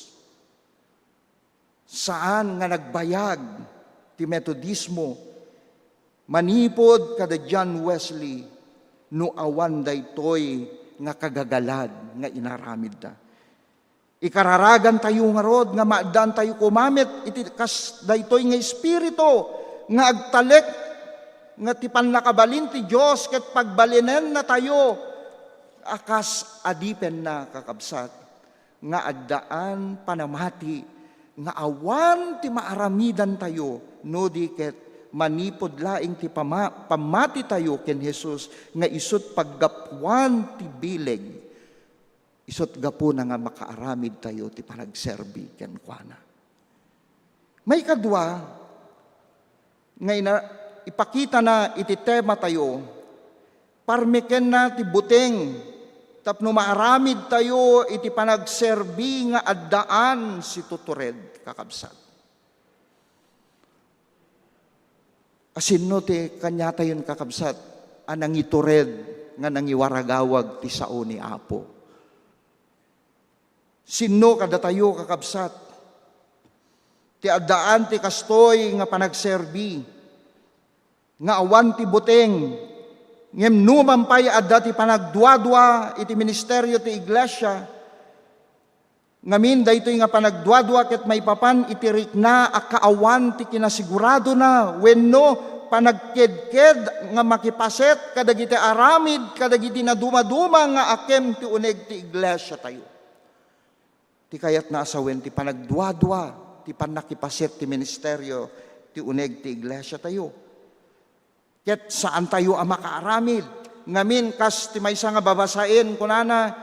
Saan nga nagbayag ti Metodismo manipud kada John Wesley no awan daytoy nga kagagalad nga inaramidda. Ikararagantayo ngarud nga maaddaantayo koma met iti kas daytoy nga espiritu nga agtalek nga ti pannakabalin ti Dios ket pagbalinennatayo a kas adipenna, kakabsat, nga addaan panamati nga awan ti maaramidantayo no di ket manipud laeng ti pama-, pammatitayo ken Jesus nga isut' paggapuan ti bileg, isut' gapuna nga makaaramidtayo ti panagserbi kenkuana. Maikadua, nga ina-, ipakitana iti tematayo, parmekenna ti buteng tapno maaramidtayo iti panagserbi nga addaan situtured, kakabsat. Asinno ti kaniatayon, kakabsat, a nangitured nga nangiwaragawag ti sao ni Apo? Sinno kadatayo, kakabsat, ti addaan ti kastoy nga panagserbi nga awan ti buteng, ngem numan pay adda ti panagduadua iti ministerio ti iglesia? Ngamin, daytoy nga panagduadua ket maipapan iti rikna a kaawan ti kinasiguradona wenno panagkedked nga makipaset kadagiti aramid kadagiti nadumaduma nga akem ti uneg ti iglesiatayo. Ti kayatna a sawen ti panagduadua, ti pannakipaset ti ministerio ti uneg ti iglesiatayo. Ket saantayo a makaaramid. Ngamin, kas ti maysa nga babasaen, kunana,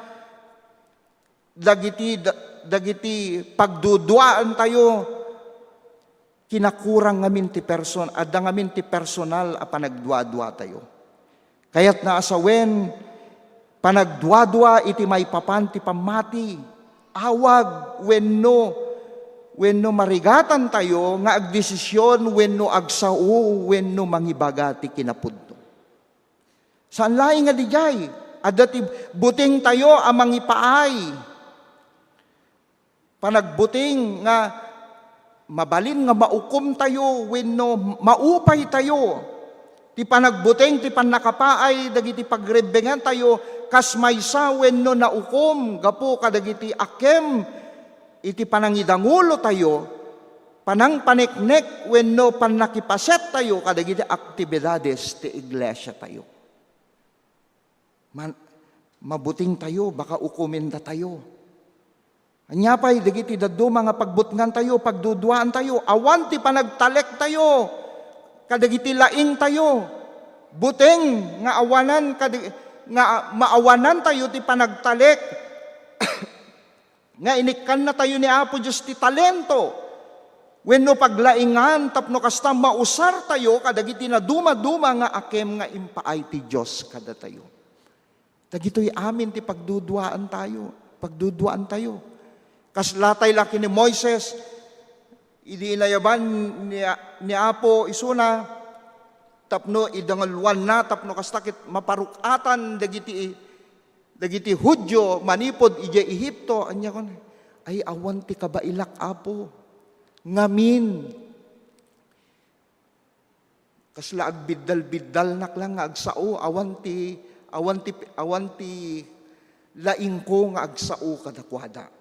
dagiti, da-, dagiti pagduduaantayo, kinakurang ngamin ti person-, adda ngamin ti personal a panagduaduatayo. Kayatna a sawen, panagduadua iti maipapan ti pammati, awag wenno wenno marigatantayo nga agdesisyon wenno agsao wenno mangibaga ti kinapudno. Saan laeng nga didiay, adda ti butengtayo a mangipaay. Panagbuting nga mabalin nga maukomtayo wenno maupaytayo. Ti panagbuting ti pannakapaay dagiti pagrebbengantayo kas maysa wenno naukom gapu kadagiti akem iti panangidangulotayo, panangpaneknek wenno pannakipasettayo kadagiti aktibidades ti iglesiatayo. Man-, mabutingtayo, baka ukomendatayo. Ania pay dagiti dadduma nga pagbutngantayo, pagduduaantayo, awan ti panagtalektayo kadagiti laingtayo. Buteng nga awanan kadi-, nga maawanantayo ti panagtalek nga inikkannatayo ni Apo Dios ti talento wenno paglaingan tapno kasta mausartayo kadagiti nadumaduma nga akem nga impaay ti Dios kadatayo. Dagitoy amin ti pagduduaantayo, pagduduaantayo. Kasla tay la ken ni Moises, idi inayaban ni, ni Apo isuna, tapno idangaluanna, tapno kasta ket maparuk-atan dagiti, dagiti Judio manipud idiay Egipto. Ania kun, "Ay, awan ti kabaelak, Apo. Ngamin, kasla agbiddal-biddalnak lang nga agsao, awan ti, awan ti, awan ti laingko nga agsao kadakuada."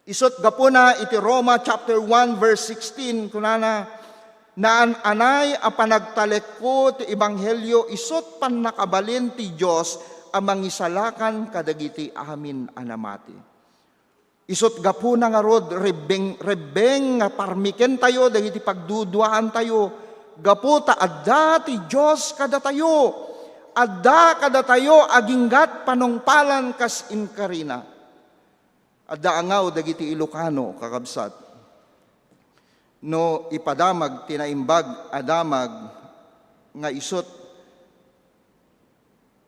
Isut' gapuna iti Roma chapter one verse sixteen, kunana, "Naan-anay a panagtalekko ti ebanghelio isut' pannakabalin ti Dios a mangisalakan kadagiti amin a namati." Isut' gapuna ngarud, rebbeng-rebbeng nga parmikentayo dagiti pagduduaantayo, gapu ta adda ti Dios kadatayo. Adda kadatayo aginggat panungpalan kas inkarina. Adda angaw dagiti Ilocano, kakabsat, no ipadamag ti naimbag a damag nga isut'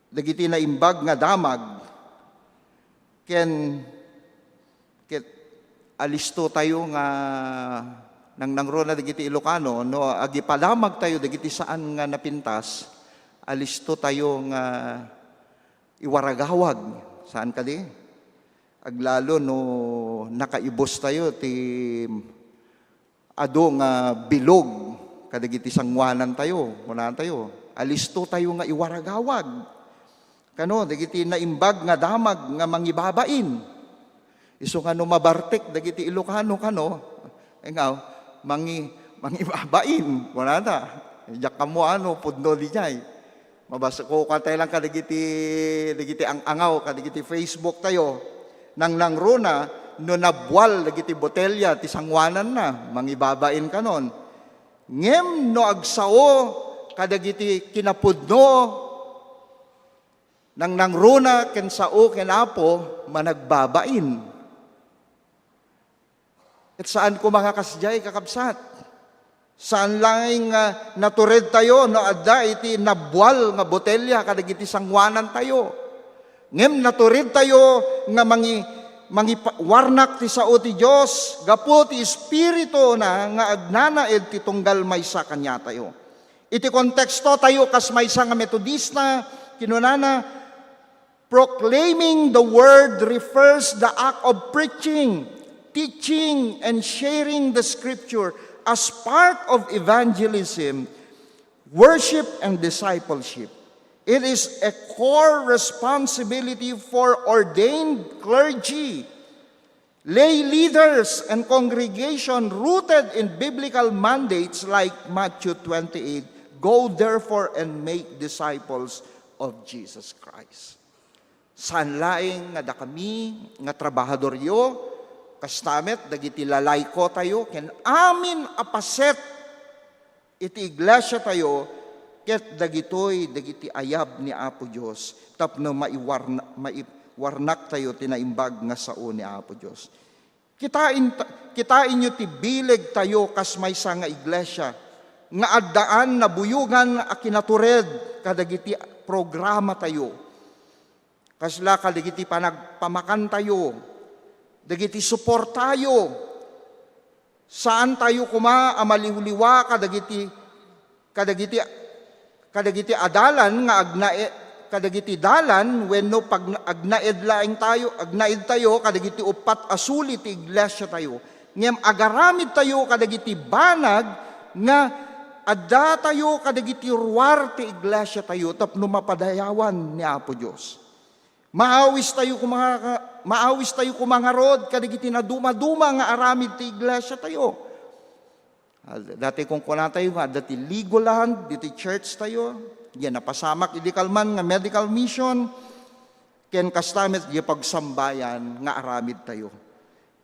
dagiti naimbag nga damag, ken ket alistotayo nga nangnangruna dagiti Ilocano, no agipadamagtayo dagiti saan nga napintas, alistotayo nga iwaragawag. Saan kadi? Aglalo no nakaibustayo ti adu nga bilog kadagiti sangoanantayo, kunatayo, alistotayo nga iwaragawag. Kano, dagiti naimbag nga damag nga mangibabain. Isu nga no mabartek dagiti Ilocano, kano, engaw, mangi-, mangibabain, kunata. Diak kamo, ano, pudno diay. Mabasa ko, kuan tayo lang kadagiti, dagiti ang-angaw, kadagiti Facebook tayo. Nangnangruna, no nabwal dagiti botelya ti sangoananna, mangibabain kanon. Ngem no agsao kadagiti kinapudno, nangnangruna ken sao ken Apo, managbabain. Ket saan koma nga kasdiay, kakabsat. Saan laeng nga naturedtayo no adda iti nabwal nga botelya kadagiti sangoanantayo. Ngem naturedtayo nga mangi-, mangipa-, warnak ti sao ti Dios gapu ti Espirituna nga agnanaed ti tunggal maysa kaniatayo. Iti konteksto tayo kas maysa nga Metodista, kinunana, Proclaiming the word refers the act of preaching, teaching, and sharing the scripture as part of evangelism, worship, and discipleship. It is a core responsibility for ordained clergy, lay leaders, and congregation rooted in biblical mandates like Matthew twenty-eight, "Go therefore and make disciples of Jesus Christ." Saan laeng nga dakami nga trabahadoryo, kasta met dagiti lalaykotayo ken amin a paset iti iglesiatayo, ket dagitoy dagiti ayab ni Apo Dios tapno maiwarna-, maiwarnaktayo ti naimbag nga sao ni Apo Dios. Kitain-, kitaenyo ti bilegtayo kas maysa nga iglesia nga addaan nabuyogan a kinatured kadagiti programatayo. Kasla kadagiti panagpamakantayo, dagiti suportayo. Saantayo koma a maliwliwa kadagiti, kadagiti, kadagiti adalan nga agnae-, kadagiti dalan wenno pag-, agnaed laeng tayo, agnaed tayo kadagiti uppat a suli ti iglesia tayo. Ngem agaramid tayo kadagiti banag nga adda tayo kadagiti ruar ti iglesia tayo tapno mapadayawan ni Apo Dios. Maawis tayo koma, maawis tayo koma ngarud kadagiti nadumaduma nga aramid ti iglesia tayo. Ah, dati kunkuna tayo nga adda ti Legoland diti church tayo. Diay napasamak idi kalman nga medical mission. Ken kasta met diay pagsambayan nga aramid tayo.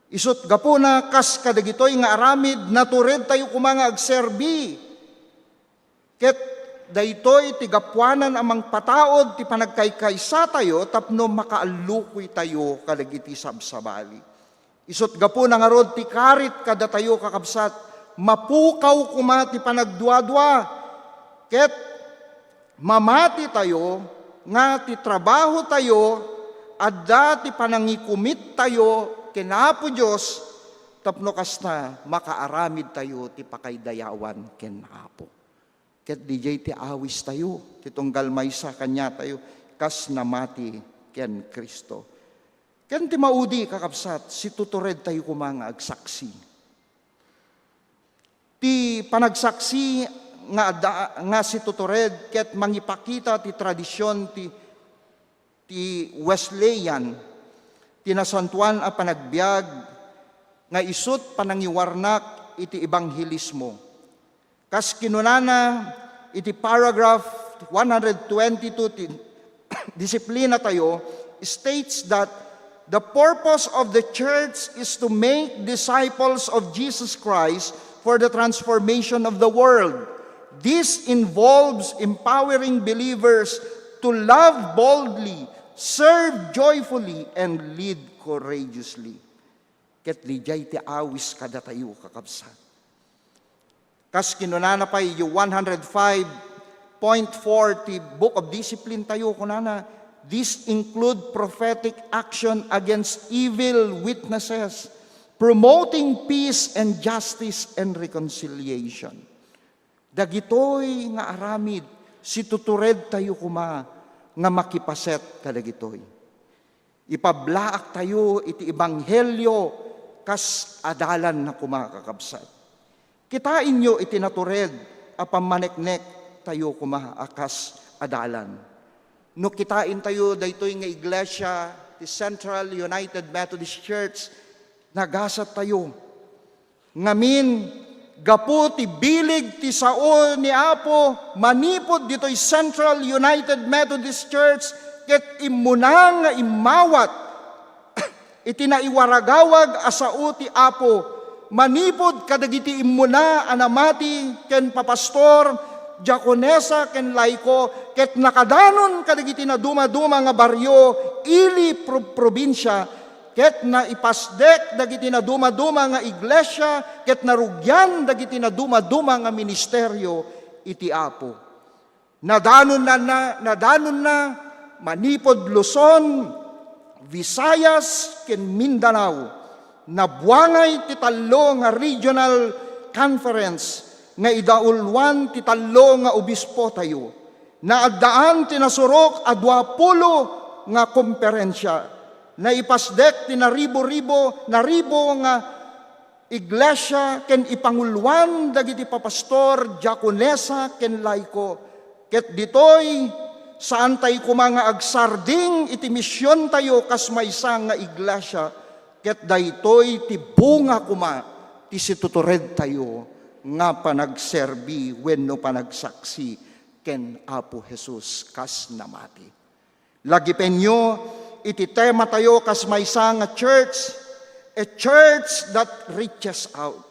Isut' gapuna, kas kadagitoy nga aramid, natured tayo koma nga agserbi. Ket daytoy ti gapuanan a mangpataud ti panagkaykaysa tayo tapno makaallukoy tayo kadagiti sabsabali. Isut' gapuna ngarud ti karit kadatayo, kakabsat, mapukaw koma ti panagduadua, ket mamati tayo nga ti trabaho tayo adda ti panangikumit tayo ken Apo Dios tapno kasta makaaramid tayo ti pakaydayawan ken Apo. Ket didiay ti awis tayo, ti tunggal maysa kaniatayo, kas namati ken Cristo. Ken ti maudi, kakabsat, situtured tayo koma nga agsaksi. Ti panagsaksi nga adda, nga situtured ket mangipakita ti tradision ti, ti Wesleyan, ti nasantoan a panagbiag nga isut' panangiwarnak iti ebanghelismo. Kas kinunana iti paragraph one hundred twenty-two ti Disiplina Tayo, states that the purpose of the church is to make disciples of Jesus Christ for the transformation of the world. This involves empowering believers to love boldly, serve joyfully, and lead courageously. Ket didiay ti awis kadatayo, kakabsat. Kas kinunana pay iti one hundred five point four ti Book of Discipline Tayo, kunana, "This include prophetic action against evil witnesses, promoting peace and justice and reconciliation." Dagitoy nga aramid, situtured tayo koma nga makipaset kadagitoy. Ipablaak tayo iti ebanghelio kas adalanna koma, kakabsat. Kitaenyo iti natured a pammaneknek tayo koma a kas adalan. No kitaentayo daytoy nga iglesia ti Central United Methodist Church, nagasat tayo. Ngamin, gapu ti bileg ti sao ni Apo manipud ditoy Central United Methodist Church, ket immuna nga immawat iti naiwaragawag a sao ti Apo manipud kadagiti immuna a namati ken papastor, diakonesa ken laiko, ket nakadanon kadagiti nadumaduma nga barrio, ili, pro-, probinsia, ket naipasdek dagiti nadumaduma nga iglesia, ket narugian dagiti nadumaduma nga ministerio iti Apo. Nadanonna, nadanonna manipud Luzon, Visayas, ken Mindanao. Nabuangay ti tallo nga regional conference nga idauluan ti tallo nga obispo tayo. Naaddaan ti nasurok a duapulo nga komperensia. Naipasdek ti naribo-ribo, naribo nga iglesia ken ipanguloan dagiti papastor, diakonesa, ken laiko. Ket ditoy, saantay koma nga agsarding iti misiontayo kas maysa nga iglesia, ket daytoy ti bunga koma ti situturedtayo nga panagserbi wenno panagsaksi ken Apo Jesus kas namati. Lagipenyo iti tematayo kas maysa nga church, a church that reaches out.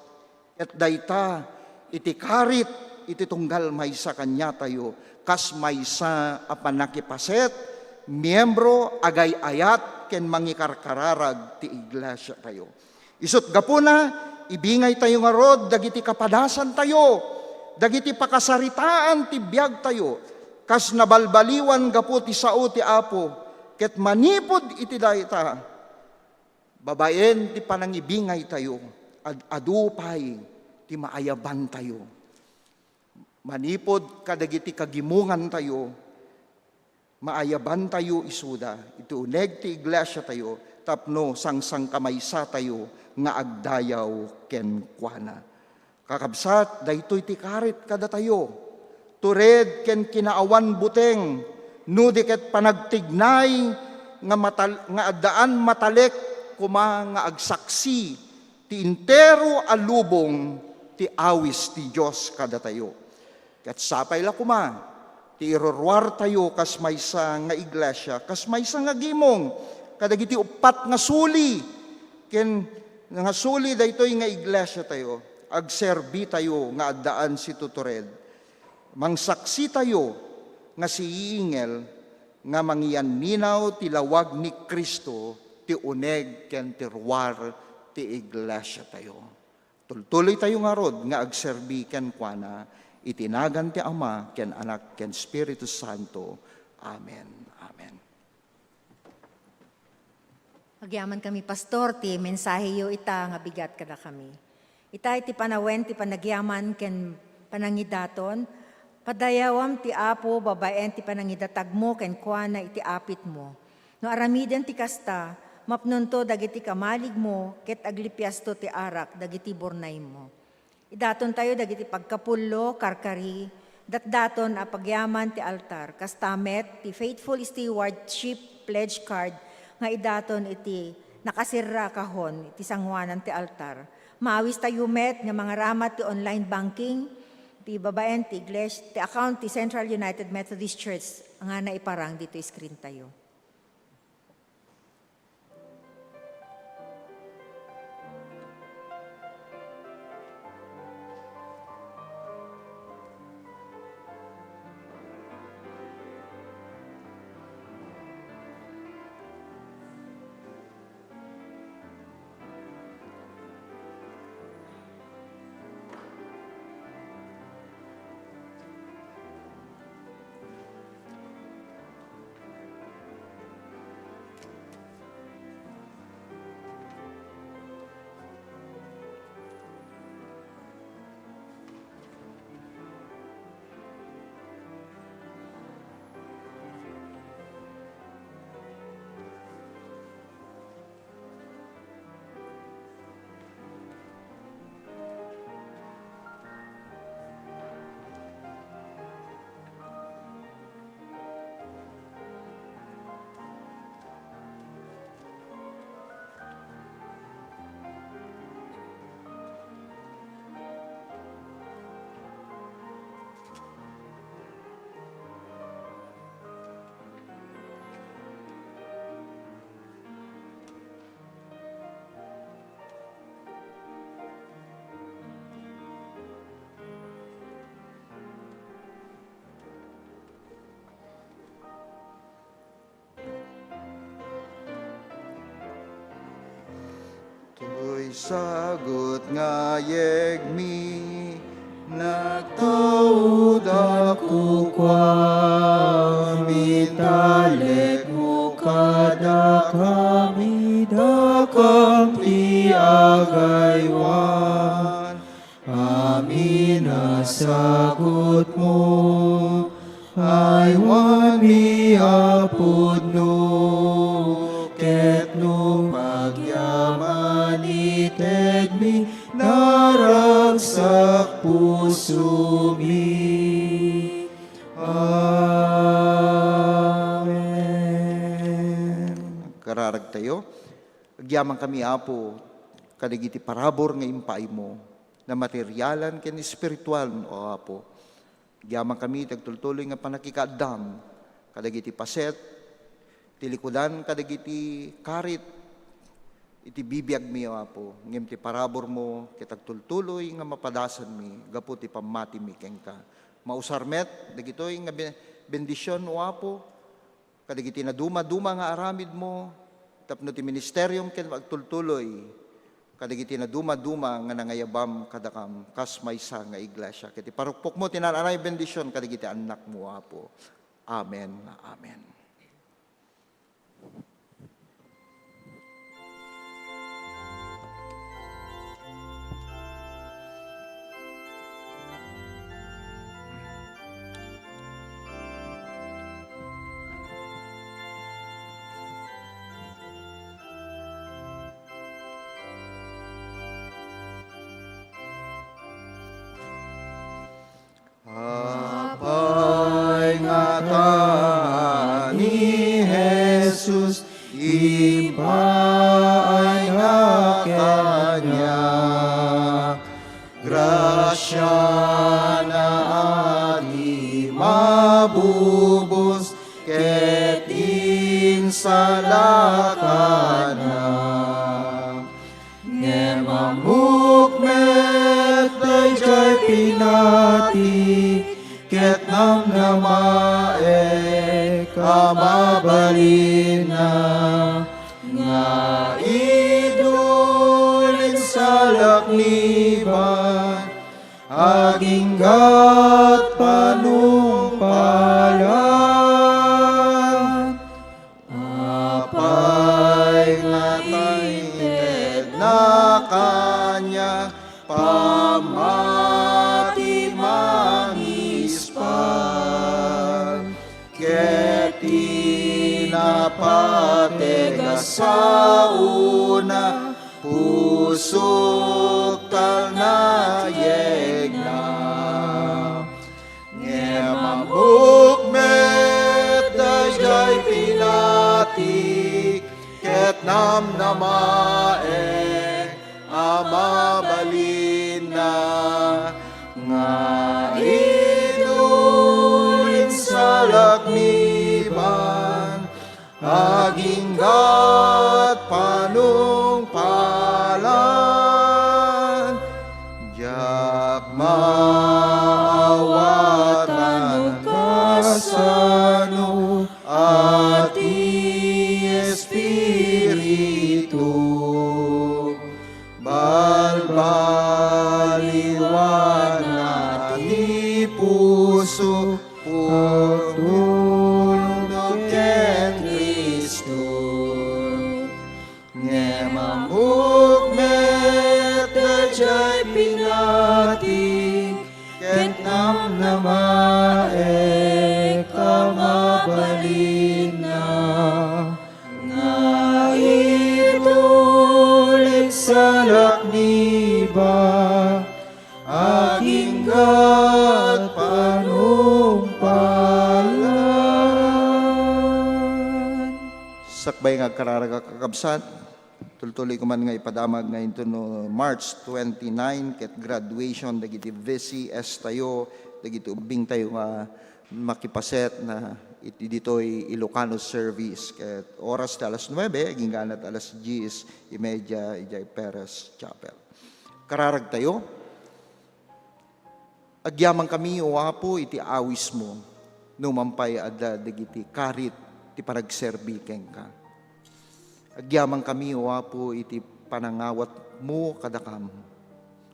Ket dayta iti karit iti tunggal maysa kaniatayo kas maysa a pannakipaset, miembro, agay-ayat, ken mangikarkararag ti iglesiatayo. Isut' gapuna, ibingaytayo ngarud dagiti kapadasantayo, dagiti pakasaritaan ti biagtayo, kas nabalbaliwan gapu ti sao ti Apo, ket manipud iti dayta, Babaen ti panangibingaytayo, ad-adu pay ti maayabantayo. Manipud kadagiti kagimongantayo, maayabantayo isuda iti uneg ti iglesiatayo tapno sangsangkamaysatayo nga agdayaw kenkuana. Kakabsat, daytoy ti karit kadatayo. Tured ken kinaawan buteng, no di ket panagtignay nga matal-, nga addaan matalek koma nga agsaksi ti entero a lubong ti awis ti Dios kadatayo. Ket sapay la koma ti iruruartayo kas maysa nga iglesia, kas maysa nga gimong kadagiti uppat nga suli ken nga suli daytoy nga iglesiatayo. Agserbitayo nga addaan situtured. Mangsaksitayo nga siiingel nga mangianninaw ti lawag ni Cristo ti uneg ken ti ruar ti iglesiatayo. Tultuloytayo ngarud nga agserbi kenkuana iti nagan ti Ama ken Anak ken Espiritu Santo. Amen. Amen. Agyaman kami, Pastor, ti mensaheyo ita nga bigat kadakami. Ita iti panawen ti panagyaman ken panangidaton, padayawam ti Apo babaen ti panangidatagmo kenkuana iti apitmo. No aramiden ti kasta, mapnonto dagiti kamaligmo ket aglipiasto ti arak dagiti burnaymo. Idatontayo dagiti pagkapullo, karkari, datdaton a pagyaman ti altar. Kasta met ti faithful stewardship pledge card nga idaton iti nakasirra a kahon iti sangoanan ti altar. Maawistayo met nga mangaramat ti online banking ti babaen ti igles-, ti account ti Central United Methodist Church nga naiparang ditoy screen tayo. Toy sagut nga yegmi, nagtaudak kukuam, italekmo kadakami dakam ti agaywan. Amin a sagutmo, aywanmi a pudno, ket no pagyaman itedmi, naragsak pusomi. Amen. Kararagtayo. Agyamankami, Apo, kadagiti parabur nga impaaymo, na materialan ken espiritualan, O Apo. Agyamankami iti agtultuloy nga pannakikaaddam kadagiti paset, ti likudan kadagiti karit iti bibiagmi, O Apo, ngem ti paraburmo ket agtultuloy nga mapadasanmi gapu ti pammatimi kenka. Mausar met dagitoy nga be-, bendision, O Apo, kadagiti naduma-duma nga aramidmo tapno ti ministeriom ket agtultuloy kadagiti naduma-duma nga nangayabam kadakam kas maysa nga iglesia. Ket iparukpokmo ti naan-anay bendision kadagiti annakmo, Apo. Amen. Amen. Jesus, impaayna kaniak. Grasiana a di mabubos ket insalakanak. Ngem ammok met daydiay pinati ket namnamaek a mabalinna nga idul insalak ni Ban aginggat panungpalan. Apay nga taytedna kaniak pammati mangispan, ket inapateg a saona pusok talna yegna. Ngem ammok met daydiay pinati ket namnamaek a mabalinna nga idul insalak ni Ban aginggat panungpalan. Diak maawatan kasano a ti Espiritu balbaliwana ti puso, pagtulnog ken Cristo. Ngem ammok met daydiay pinati ket namnamaek a mabalinna nga idul insalak ni Ban aginggat panungpalan. Sakbay nga agkararag a kakabsat, tultuloy ko man nga ipadamag nga intono March twenty-nine ket graduation dagiti V C S tayo, dagiti ubbing tayo nga makipaset na iti ditoy Ilocano service. Ket oras ta alas nuebe, agingganat alas dies y media idiay Perez Chapel. Kararag tayo. Agyamankami, O Apo, iti awismo, no man pay adda dagiti karit ti panagserbi kenka. Agyamankami, O Apo, iti panangawatmo kadakam,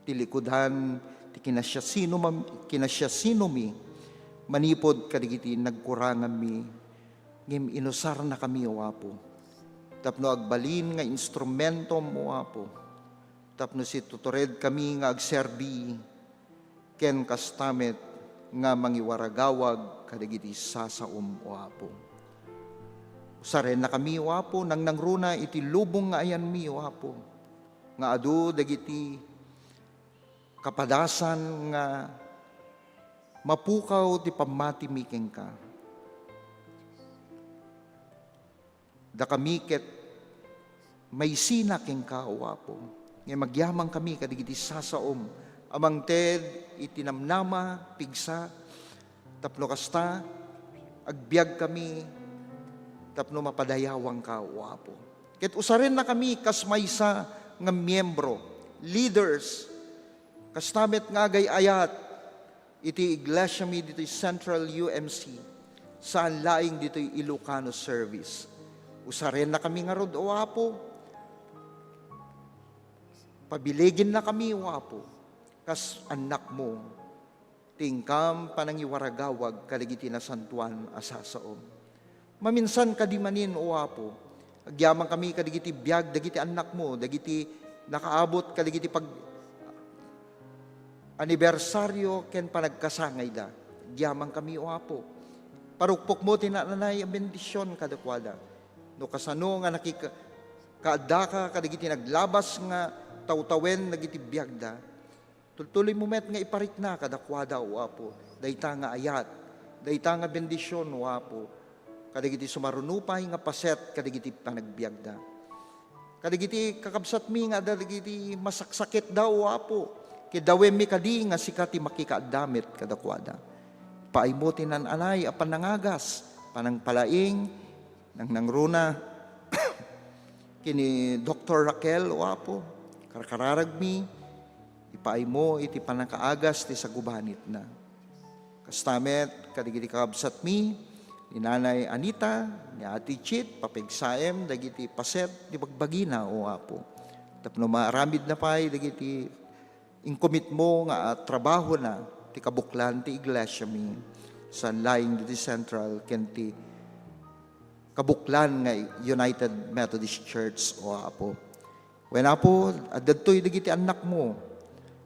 ti likudan ti kinasiasino-, kinasiasinomi manipud kadagiti nagkuranganmi, ngem inusarnakami, O Apo, tapno agbalin nga instrumentom, O Apo, tapno situturedkami nga agserbi, ken kasta met nga mangiwaragawag kadagiti sasaom, O Apo. Usarennakami, O Apo, nangnangruna iti lubong nga ayanmi, O Apo, nga adu dagiti kapadasan nga mapukaw ti pammatimi kenka. Dakami ket maisina kenka, O Apo, ngem agyamankami kadagiti sasaom a mangted iti namnama, pigsa, tapno kasta, agbiagkami tapno mapadayawanka, O Apo. Ket usarennakami kas maysa nga miyembro, leaders, kasta met nga agay-ayat iti iglesiami ditoy Central U M C, saan laeng ditoy Ilocano service. Usarennakami ngarud, O Apo. Pabiliginnakami, O Apo, kas annakmo, ti inkam panangiwaragawag kadagiti nasantoan a sasaom. Maminsan kadi manin, O Apo, agyamankami kadagiti biag dagiti annakmo, dagiti nakaabot kadagiti pag-, anibersario ken panagkasangayda. Agyamankami, O Apo. Parukpokmo ti naananay a bendision kadakuada. No kasano nga nakik-, kaaddaka kadagiti naglabas nga tawtawen dagiti biagda, tultuloymo met nga iparikna kadakuada, O Apo, dayta nga ayat, dayta nga bendision, O Apo, kadagiti sumaruno pay nga paset kadagiti panagbiagda. Kadagiti kakabsatmi nga adda dagiti masaksakitda, O Apo, kiddawenmi kadi nga sika ti makikaaddami kadakuada. Ipaaymo ti naan-anay a panangagas, panangpalaing, nangnangruna ken ni Doktor Raquel, O Apo, karkararagmi, ipaaymo iti pannakaagas ti sagubanitna. Kasta met kadagiti kakabsatmi, ni Nanay Anita, ni Ate Chit, papigsaem dagiti paset ti bagbagina, O Apo. Tapno maaramidna pay dagiti inkomitmo nga trabahona ti kabuklan ti iglesiami, saan laeng ditoy Central ken ti kabuklan nga United Methodist Church, O Apo. Wen, Apo, adda ditoy dagiti annakmo.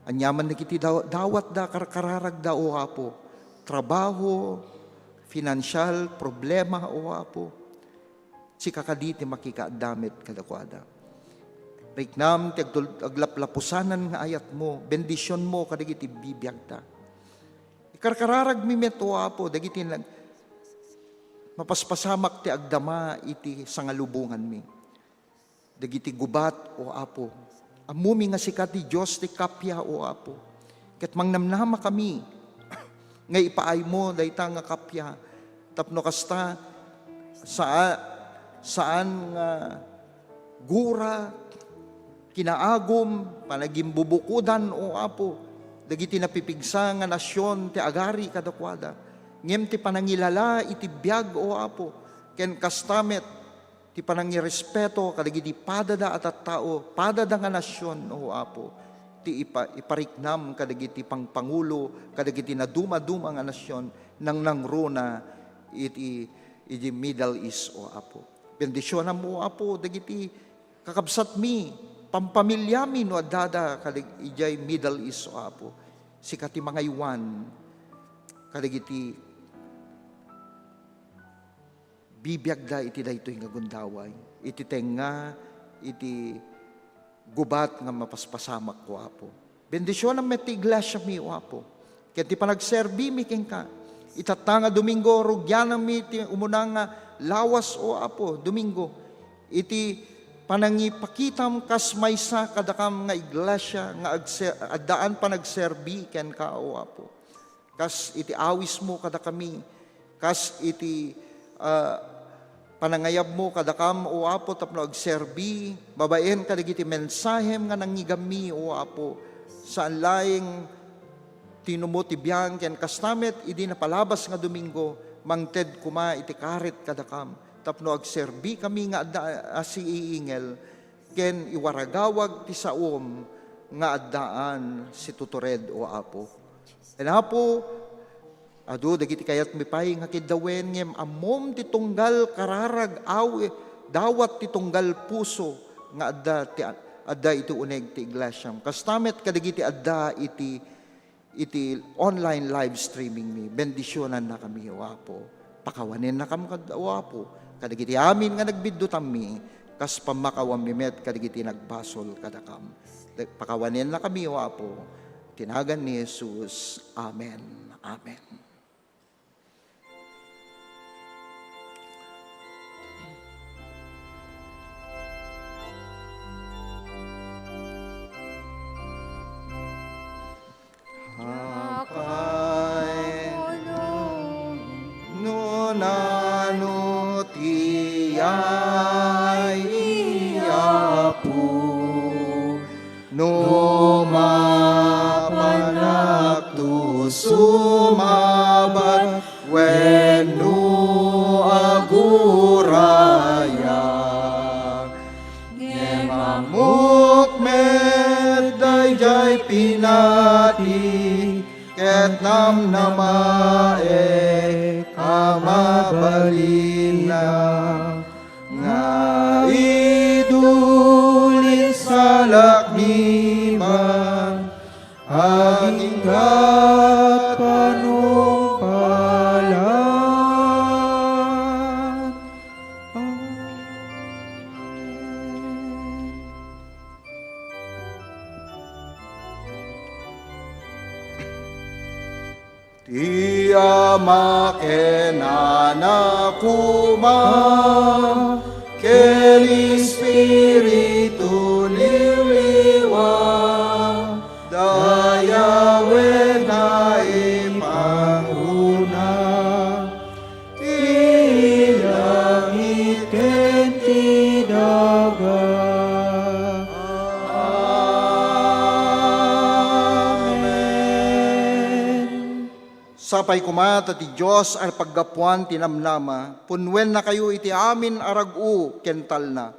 Aniaman dagiti daw-, dawatda, karkararagda, O Apo. Trabaho, financial, problema, O Apo. Sika kadi ti makikaaddami kadakuada. Riknam ti agtul-, aglaplapusanan nga ayatmo, bendisionmo kadagiti bibiagda. Ikarkararagmi met, O Apo, dagiti nag-, mapaspasamak ti agdama iti sangalubonganmi. Dagiti gubat, O Apo. Ammomi nga sika ti Dios ti kappia, O Apo. Ket mangnamnama kami nga ipaaymo dayta nga kappia tapno kasta, saa-, saan nga gura, kinaagum, panagimbubukodan, O Apo, dagiti napipigsa nga nasion ti agari kadakuada. Ngem ti panangilala iti biag, O Apo, ken kasta met ti panangirespeto kadagiti padada a tattao, padada nga nasion, O Apo, ti ipa-, ipariknam kadagiti pangpangulo, kadagiti nadumaduma nga nasion, nangnangruna iti, iti Middle East, O Apo. Bendisionam, O Apo, dagiti kakabsatmi, pampamiliami no addada kadag-, idiay Middle East, O Apo. Sika ti mangaywan kadagiti bibiagda iti daytoy nga gundaway, iti tengnga, iti gubat nga mapaspasamak, O Apo. Bendisionam met ti iglesiami, O Apo, ken ti panagserbimi kenka. Itatta nga Domingo, rugianammi ti umuna nga lawas, O Apo, Domingo, iti panangipakitam kas maysa kadakam nga iglesia nga agse-, addaan panagserbi kenka, O Apo. Kas iti awismo kadakami, kas iti, ah, panangayabmo kadakam, O Apo, tapno agserbi, babaen kadagiti mensahem nga nangngigammi, O Apo, saan laeng ti numo ti biang ken kasta met idi napalabas nga Domingo, mangted koma iti karit kadakam, tapno agserbi kami nga adda a siiingel, ken iwaragawag ti saom nga addaan situtured, O Apo. Ken Apo, adu dagiti kayatmi pay nga kiddawen, ngem ammom ti tunggal kararag, aw-, dawat ti tunggal puso nga adda ti, adda iti uneg ti iglesiam. Kasta met kadagiti adda iti iti online live streaming mi. Bendisionannakami, O Apo. Pakawanennakam kad-, O Apo, kadagiti amin nga nagbiddutammi, kas pammakawammi met kadagiti nagbasol kadakam. Pakawanennakami, O Apo, ti nagan ni Jesus. Amen. Amen. Apay, no nano ti ay, Apo, no mapanakto sumabak wenno agurayak, ngem ammok met daydiay pinati ket namnamaek a mabalinna nga idul insalak ni ban aginggat panungpalan. Amen. Ti Ama ken Anak koma, ken Espiritu Liwliwa, dayawen nga ipangruna, ti langit ken ti daga. Amen. Sapay koma ta ti Dios a paggapuan ti namnama, punnuennakayo iti amin a rag-o ken talna.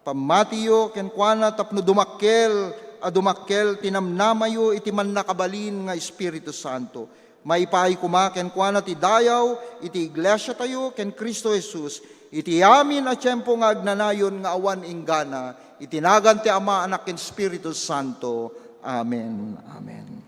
Pammatiyo kenkuana tapno dumakkel a dumakkel ti namnamayo iti mannakabalin nga Espiritu Santo. Maipaay koma kenkuana ti dayaw iti iglesiatayo ken Cristo Jesus iti amin a tiempo nga agnanayon nga awan inggana, iti nagan ti Ama, Anak, ken Espiritu Santo. Amen. Amen.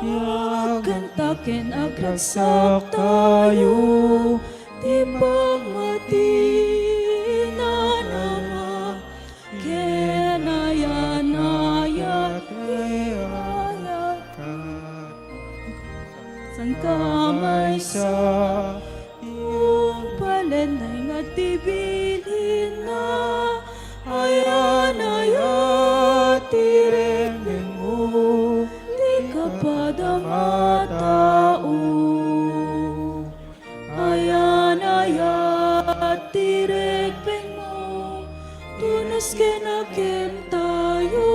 Agkanta ken agragsaktayo ti pammatina na ken ayan-ayat ti ayat. Sangkamaysa, ti umpalenna nga ti bilinna, ayan-ayat ti riknengmo, ti kapadam a tao. Ayan-ayat ti rikpengmo, tunos ken akintayo.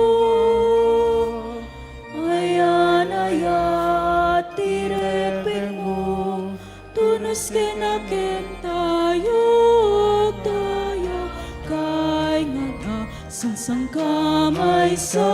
Ayan-ayat ti rikpengmo, tunos ken akintayo. Agtayo, kaingan a sangsangkamaysa.